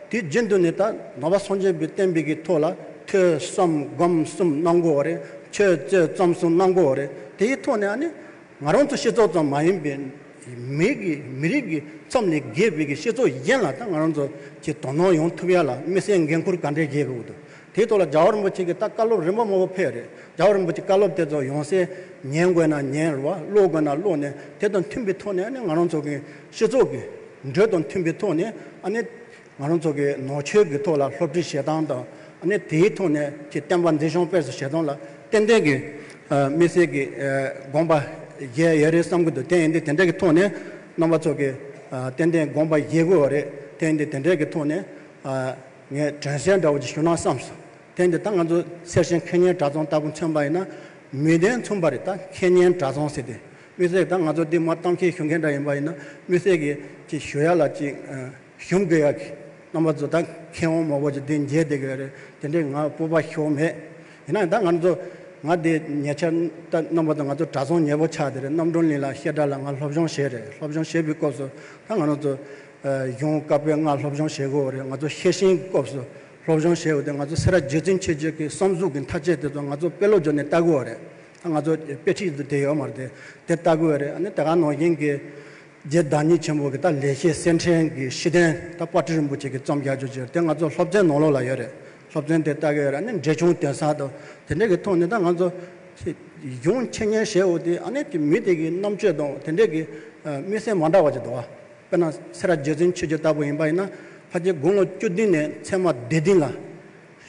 དུས་རྒྱུན་དུ་ནས་ད་ནང་པ་སངས་རྒྱས་པའི་བསྟན་པའི་གི་ཐོག་ལ་ཐོས་བསམ་སྒོམ་གསུམ་གནང་དགོས་པ་རེད། ཆོས་རྩོད་རྩོམ་གསུམ་གནང་དགོས་པ་རེད། དེའི་ཐོག་ནས་ཨ་ནི་ང་རང་ཚོ་སྤྱི་ཚོགས་ཙམ་མ་ཡིན་པའི་མི་གི་མི་རིགས་ཀྱི་ཚོམས་ནས་བརྒལ་བའི་གི་སྤྱི་ཚོགས་གཞན་ལ་ད་ང་རང་ཚོ་གི་དོ་སྣང་ཡོང་ཐུབ་ཡ་ལ་དམིགས་བསལ་འགན་འཁུར་ག་འདྲས་བཞེས་དགོས་འདུག་དེའི་ཐོག་ལ་རྒྱལ་བ་རིན་པོ་ཆེ་གི་ད་བཀའ་སློབ་རིམ་པ་མང་པོ་ཕེབས་རེད། རྒྱལ་བ་རིན་པོ་ཆེ་བཀའ་སློབ་དེ་ཚོ་ཡང་སེ་ཉན་དགོས་ན་ཉན་རེད་བ། ཀློག་དགོས་ན་ཀློག་ནས་དེ་དང་མཐུན་པའི་ཐོག་ནས་ཨ་ནི་ང་རང་ཚོ་གི་སྤྱི་ཚོགས་ཀྱི་འགྲོས་དང་མཐུན་པའི་ཐོག་ནས་ཨ་ནི་ང་རང་ཚོ་གི་ནང་ཆོས་ཀྱི་ཐོག་ལ་སློབ་ཁྲིད་བྱེད་སྟངས་དང་ཨ་ནི་དེའི་ཐོག་ནས་ཀྱི་བསྟན་པ་འཛིན་སྐྱོང་སྤེལ་གསུམ་བྱེད་སྟངས་ལ་ཏན་ཏན་གྱི་ཨ་དམིགས་བསལ་གྱི་ཨ་དགོངས་པ་བཞེས་ཡོད་རེད་བསམ་གྱི་འདུག་དེ་ཡིན་དུས་དེ་འདྲ་གི་ཐོག་ནས་རྣམ་པ་ཚོ་གི་ཨ་ཏན་ཏན་དགོངས་པ་བཞེས་དགོས་པ་རེད། དེ་ཡིན་དུས་དེ་འདྲ་གི་ཐོག་ནས་ཨ་ངས་དྲན་གསོ་འདྲ་བོ་ཅིག་ཞུ་ན་བསམ་སོང་། དེ་འདི་ད་ང་ཚོ་སེར་ཆེན་ཁེ་ཉེན་གྲྭ་ཚང་ལྟ་བུ་མཚོན་པ་ཡིན་ན་མོས་མཐུན་མཚོན་པ་རེད། ད་ཁེ་ཉེན་གྲྭ་ཚང་ཟེར་ཏེ་དམིགས་བསལ་ད་ང་ཚོ་འདི་མ་གཏམ་བཤད་ཞུ་མཁན་འདྲ་ཡིན་པ་ཡིན་ན་དམིགས་བསལ་གྱི་ཅིག་ཞུ་ཡ་ལ་ཅིག་ཨ་ཞུམ་དགོས་ཡ་གི་རྣམ་པ་ཚོ་ད་མཁས་དབང་མང་པོ་ཅིག་འདི་མཇལ་བསྡད་ཀྱི་ཡོད་རེད། དེ་འདྲའི་ང་སྤོབས་པ་ཞེ་པོ་མེད། ཡིན་ན་ཡང་ད་ང་ཚོ་ང་འདི་ཉེ་ཆར་ད་རྣམ་པ་ཚོ་ང་ཚོ་གྲྭ་ཚང་ཉེ་པོ་ཆགས་བསྡད་རེད། རྣམ་གྲོལ་གླིང་ལ་བཤད་གྲྭ་ལ་ང་སློབ་སྦྱོང་བྱས་རེད། སློབ་སྦྱོང་བྱས་པའི་སྐབས་སུ་ད་ང་རང་ཚོ་གཞུང་བཀའ་པོད་ལྔ་སློབ་སྦྱོང་བྱེད་དགོས་རེད། ང་ཚོ་ཤེར་ཕྱིན་སྐབས་སུ་སློབ་སྦྱོང་བྱེད་དགོས་ཏེ་ང་ཚོ་སེ་ར་རྗེ་བཙུན་ཆོས་རྗེ་གི་བསམ་གཟུགས་ཀྱི་མཐའ་དཔྱད་དེ་ཚོ་ང་ཚོ་དཔེ་ཀློག་བརྒྱབ་ནས་ལྟ་དགོས་རེད། ད་ང་ཚོ་དཔེ་ཁྲིད་དེ་ཡོད་མ་རེད། དེ་ལྟ་དགོས་རེད། ཨ་ནི་དེ་ག་ནང་བཞིན་གྱི་རྗེ་བདག་ཉིད་ཆེན་པོ་གི་ད་ལེགས་བཤད་གསེར་ཕྲེང་གི་ཤེས་ལྡན་ད་དཔལ་སྤྲུལ་རིན་པོ་ཆེ་གི་རྩོམ་རྒྱག་རྒྱུ་ཅིག་དེ་ང་ཚོ་སློབ་ཚན་ནང་ལོགས་ལ་ཡོད་རེད། སློབ་ཚན་དེ་ལྟ་གི་ཡོད་རེད། ཨ་ནི་འགྲེལ་ཆུང་དོན་གསལ་དང་དེ་འདྲས་ཀྱི་ཐོག་ནས་ད་ང་ཚོ་གཞུང་འཆད་ཉན་བྱེད་འོ་དེ་ཨ་ནི་དེ་མི་དེ་གི་རྣམ་དཔྱོད་དང་དེ་འདྲས་ཀྱི་དམིགས་བསལ་མ་འདྲ་བ་ཅིག་འདུག་བ། དཔེར་ན་སེ་ར་རྗེ་བཙུན་ཆོས་རྗེ་ལྟ་བུ་ཡིན་པ་ཡིན་ན་ཕལ་ཆེར་དགུང་ལོ་བཅུ་བདུན་ནས་ཚད་མ་སྡེ་བདུན་ལ་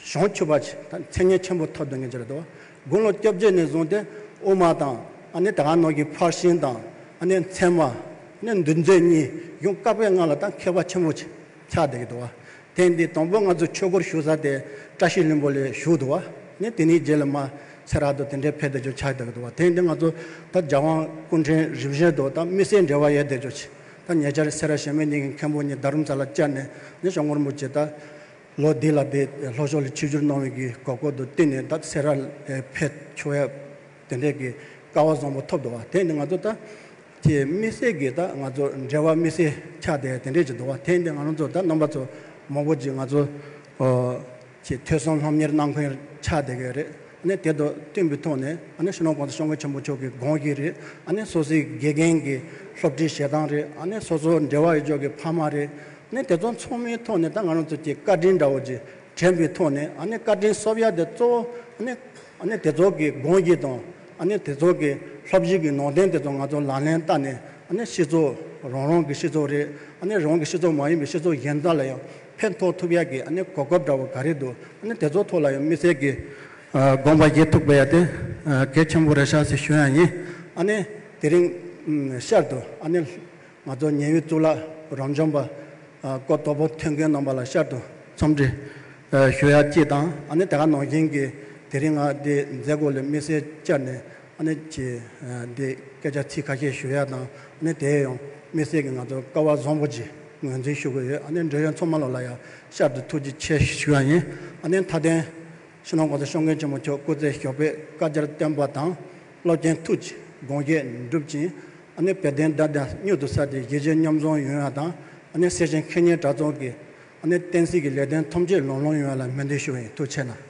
བྱང་ཆུབ་པ་ཞིག་ད་མཚན་སྙན་ཆེན་པོ་ཐོབ་འདུག་མཁན་ཅིག་རེད་དོ། དགུང་ལོ་བཅོ་བརྒྱད་ནས་བཟུང་སྟེ་དབུ་མ་དང་ཨ་ནི་ད་ག་ནང་བཞིན་ཕར་ཕྱིན་དང་ཨ་ནི་ཚད་མ་ཨ་ནི་འདུལ་མཛོད་གཉིས་གཞུང་བཀའ་པོད་ལྔ་ལ་ད་མཁས་པ་ཆེན་པོ་ཆགས་བསྡད་ཀྱི་འདུག་བ། དེ་འདི་དང་པོ་ང་ཚོ་ཆོས་སྒོར་ཞུགས་ས་དེ་བཀྲ་ཤིས་ལྷུན་པོ་ལ་ཞུགས་འདུག་བ། ནི་དེ་ནས་རྗེས་ལ་མ་སེ་ར་དུ་དེ་འདྲའི་ཕེབས་བསྡད་རྒྱུ་ཆགས་བསྡད་ཀྱི་འདུག་བ། དེ་འདི་ང་ཚོ་ད་རྒྱལ་དབང་སྐུ་ཕྲེང་རིམ་བཞིན་དུ་ད་དམིགས་བསལ་འབྲེལ་བ་ཡོད་བསྡད་རྒྱུ་ཆེ། ད་ཉེ་ཆར་སེ་ར་བྱེ་མའི་གླིང་གི་མཁན་པོ་གཉིས་རྡ་རམ་ས་ལ་བཅར་ནས་ནི་སྐྱབས་མགོན་རིན་པོ་ཆེ་ད་ལོ་འདི་ལ་དེ་ལྷོ་ཕྱོགས་ལ་ཆིབས་བསྒྱུར་གནང་བའི་གི་གོ་སྐབས་དང་བསྟུན་ནས་ད་སེ་ར་ལ་ཕེབས་ཆོག་ཡ་དེ་འདྲའི་གི་སྐལ་བ་བཟང་པོ་ཐོབ་འདུག་བ། དེ་ནི་ང་ཚོ་ད་ཀྱི་དམིགས་བསལ་གྱི་ད་ང་ཚོ་འབྲེལ་བ་དམིགས་བསལ་ཆགས་བསྡད་དེ་འདྲས་ཅིག་འདུག་བ། དེ་ཡིན་དུས་ང་རང་ཚོ་ད་རྣམ་པ་ཚོ་མང་པོ་ཅིག་ང་ཚོ་ཨོ་ཀྱི་ཐོས་བསམ་ལྷམ་གཉེར་གནང་མཁན་ཆགས་བསྡད་ཀྱི་རེད། ཨ་ནི་དེ་དང་བསྟུན་པའི་ཐོག་ནས་ཨ་ནི་སྤྱི་ནོར་༸གོང་ས་༸སྐྱབས་མགོན་ཆེན་པོ་མཆོག་གི་དགོངས་གཞི་རེད། ཨ་ནི་སོ་སོའི་དགེ་རྒན་གྱི་སློབ་ཁྲིད་བྱེད་སྟངས་རེད། ཨ་ནི་སོ་སོ་འབྲེལ་བ་ཡོད་ཕྱོགས་ཀྱི་ཕ་མ་རེད། ཨ་ནི་དེ་ཚོ་ཚང་མའི་ཐོག་ནས་ད་ང་རང་ཚོ་ཀྱི་བཀའ་དྲིན་འདྲ་བོ་ཅིག་དྲན་པའི་ཐོག་ནས་ཨ་ནི་བཀའ་དྲིན་གསོབ་ཡ་དེ་གཙོ་བོ་ཨ་ནི་ཨ་ནི་དེ་ཚོ་གི་དགོངས་གཞི་དང་ཨ་ནི་དེ་ཚོ་གི་སློབ་གཞི་གི་ནང་དོན་དེ་ཚོ་ང་ཚོ་ལག་ལེན་བསྟར་ནས་ཨ་ནི་སྤྱི་ཚོགས་རང་རང་གི་སྤྱི་ཚོགས་རེད། ཨ་ནི་རང་གི་སྤྱི་ཚོགས་མ་ཡིན་པའི་སྤྱི་ཚོགས་གཞན་དག་ལ་ཡང་ཕན་ཐོགས་ཐུབ་ཡ་གི་ཨ་ནི་གོ་སྐབས་འདྲ་བོ་ག་རེ་འདུག་ཨ་ནི་དེ་ཚོ་ཐོག་ལ་ཡང་དམིགས་བསལ་གྱི་ཨ་དགོངས་པ་བཞེས་ཐུབ་པ་ཡ་དེ་ཨ་གལ་ཆེན་པོ་རེད་ཤག་ཟེར་ཞུ་ཡ་ཡིན། ཨ་ནི་དེ་རིང་ཨམ་ཤར་དུ་ཨ་ནི་ང་ཚོ་ཉེ་བའི་གཙུག་ལག་རབ་འབྱམས་པ་ཨ་སྐུ་དོལ་པོ་ཐོན་མཁན་རྣམ་པ་ལ་ཤར་དུ་འཚམས་འདྲི་ཨ་ཞུ་ཡ་གཅིག་དང་། ཨ་ནི་དེ་ག་ནང་བཞིན་གྱི་དེ་རིང་ང་འདི་མཛད་སྒོ་ལ་དམིགས་བསལ་བཅར་ནས་ཨ་ནི་ཀྱི་ཨ་འདི་སྐད་ཆ་ཚིག་ཁ་ཤས་ཞུ་ཡ་དང་། ཨ་ནི་དེ་ཡང་དམིགས་བསལ་གྱི་ང་ཚོ་སྐལ་བ་བཟང་པོ་ཅིག་ངོས་འཛིན་ཞུ་གི་ཡོད། ཨ་ནི་འབྲེལ་ཡོད་ཚང་མ་ལོ་ལ་ཡང་ཤར་དུ་ཐུགས་རྗེ་ཆེ་ཞུ་ཡ་ཡིན། ཨ་ནི་མཐའ་དོན་སྤྱི་ནོར་༸གོང་ས་༸སྐྱབས་མགོན་ཆེན་པོ་མཆོག་སྐུ་ཚེ་ཞབས་པད་བསྐལ་བརྒྱར་བརྟན་པ་དང་། རླབས་ཆེན་ཐུགས་ཀྱི་དགོངས་བཞེད་འགྲུབ་ཅིང་། ཨ་ནི་དཔལ་ལྡན་འདི་དང་མྱུར་དུ་ས་དེ་གཞིས་བྱེས་མཉམ་འཛོམས་ཡོང་ཡ་དང་། ཨ་ནི་སེར་ཆེན་ཁེ་ཉེན་གྲྭ་ཚང་གི་ཨ་ནི་བསྟན་སྲིད་ཀྱི་ལས་དོན་ཐམས་ཅད་ལམ་ལྷོང་ཡོང་ཡ་ལ་སྨོན་འདུན་ཞུ་བ་ཡིན། ཐུགས་རྗེ་གནང་།